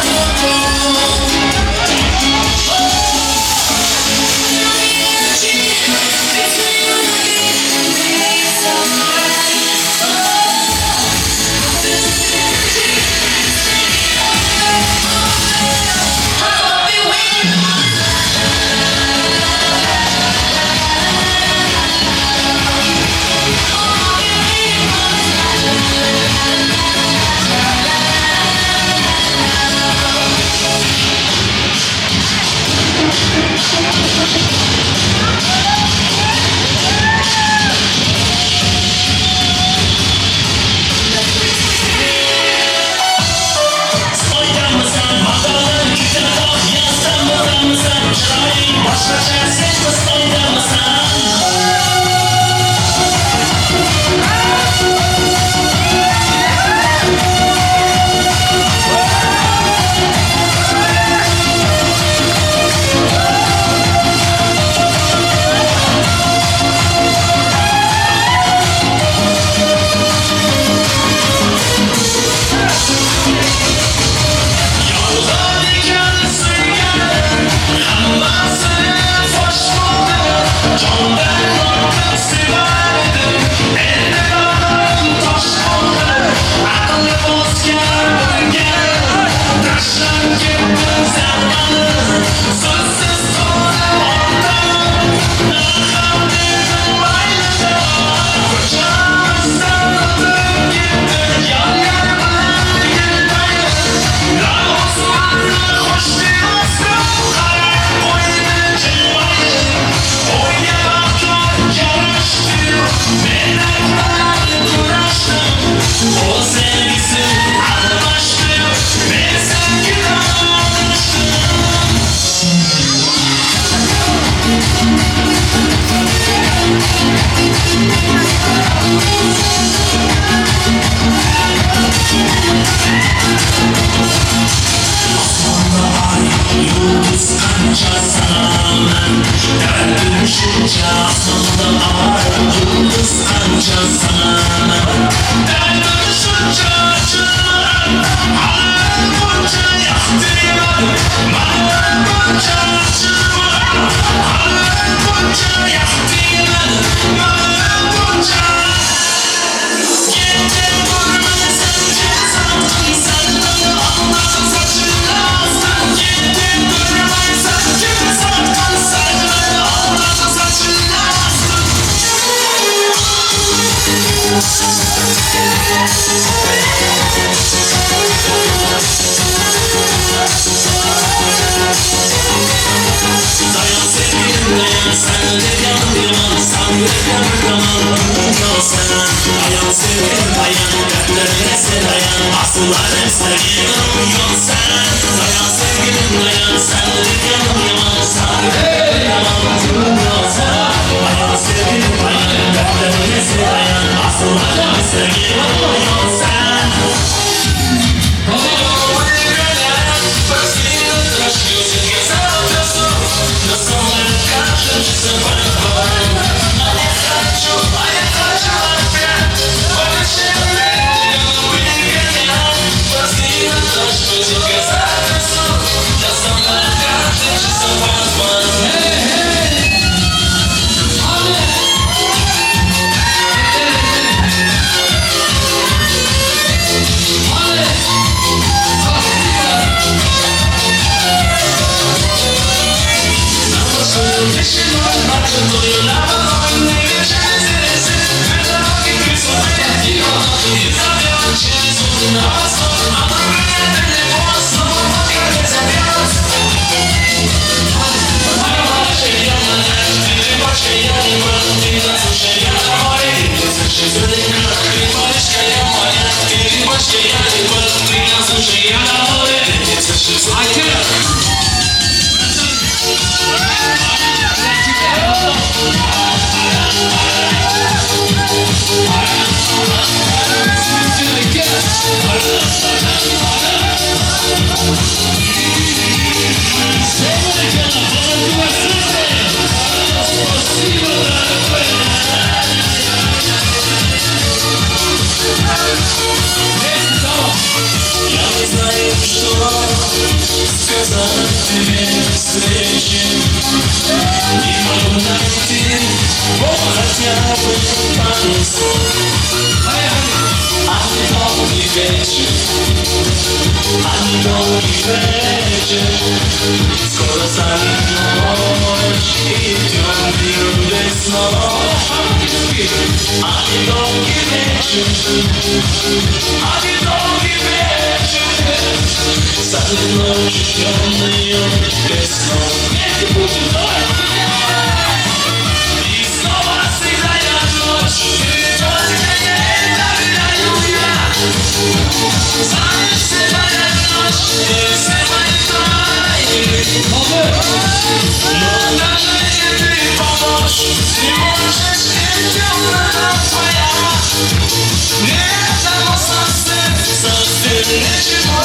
Say it again. Не могу найти, вот хотя бы пару слов. А долгий вечер, а долгий вечер, скоро станет ночь и темный без снов. А долгий вечер, а долгий вечер, станет ночь темную без снов. Вместе будем давай! И снова седая ночь, но даже если ты поможешь, не можешь, и темнота твоя. Мне этого совсем, совсем ничего.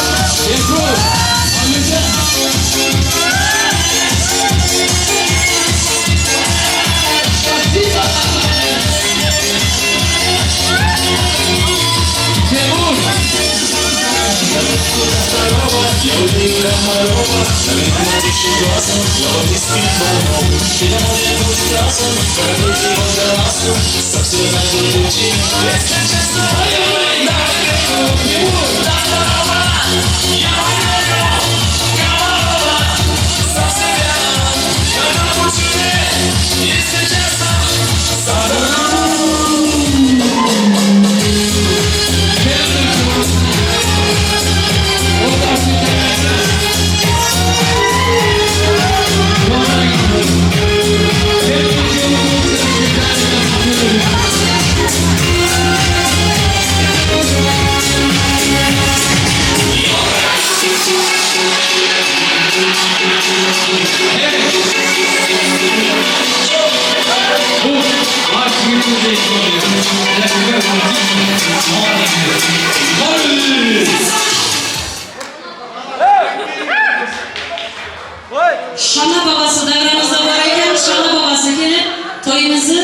Shona bobosi davramizda bor ekan, Shona bobosi kelib to'yimizni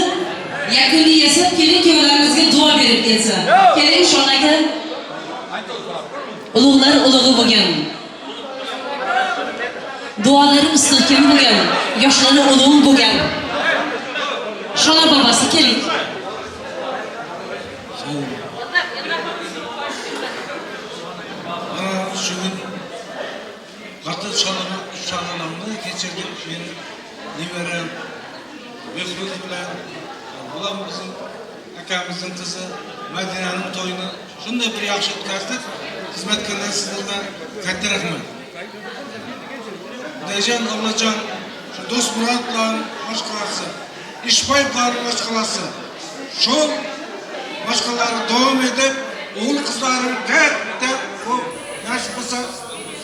yakuniy yasab, kelin kuyovlarimizga duo berib ketsa. Keling Shona aka, ulug'lar ulug'i bo'lgan, duolari mustahkam bo'lgan, yoshlari ulug' bo'lgan Shona bobosi keling. Mana shu kun qattiq shalalamni kechirdik. Men nevaram Behruz bilan bular bizim akamizning qizi Madinaning to'yini shunday bir yaxshi o'tkazdik. Xizmatkorlar sizlarga katta rahmat. Xudojon, Allohjon shu do'st murodlarning mashqalasi, ishboylarning mashqalasi, shu mashqalarni davom etib, o'g'il qizlarim katta bo'lib nasib qilsa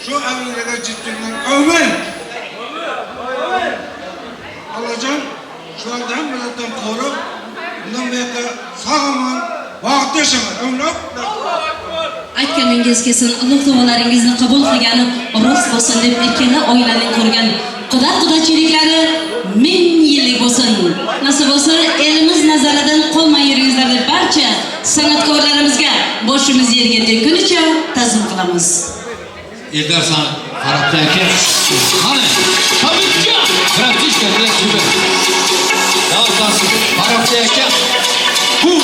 shu avliyaga jetganlar. Amin. Allohjon shularni hammasidan qo'rib, bundan buyoqqa sog' omon baxtli yashanglar. Amin. Aytganingiz kelsin, Alloh duolaringizni qabul qilgani rost bo'lsin deb ikkala oilaning qurgan quda-qudachiliklari 1000 yillik bo'lsin. Nasib bo'lsa elimiz nazaridan qolmay yuringizlar deb barcha san'atkorlarimizga boshimiz yerga tekkunicha ta'zim qilamiz. Eldar san Farhat aka. Qani, Hamidjon, bratishka bilan chiqib. Davlat Farhat aka. Bu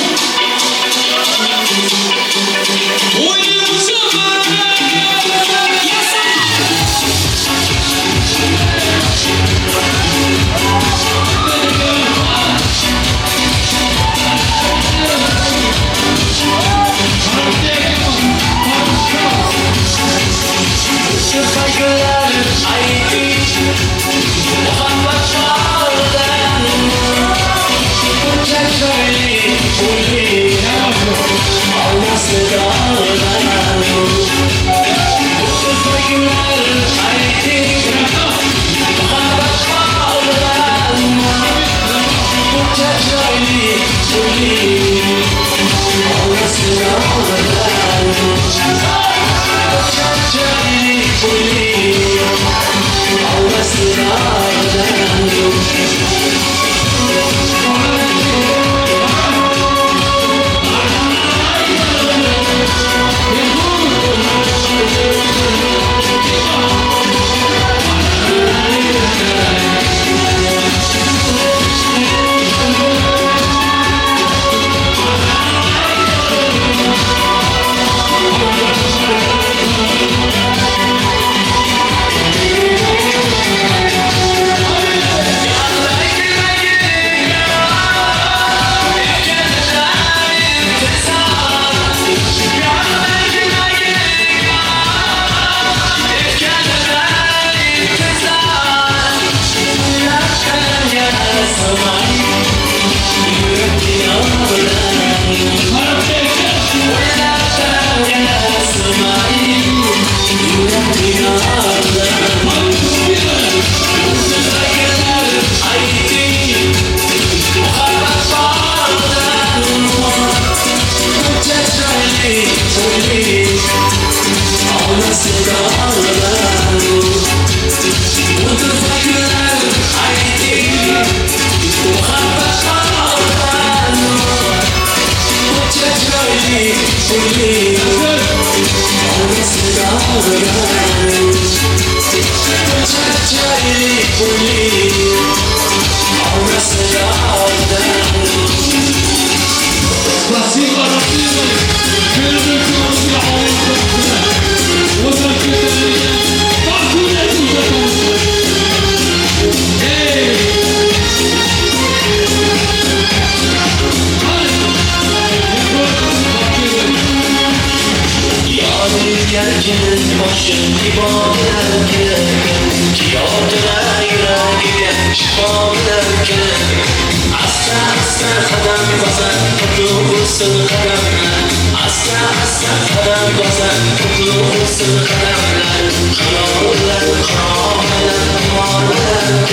Kutlu olsun kademler. Xayollar, xarobalar,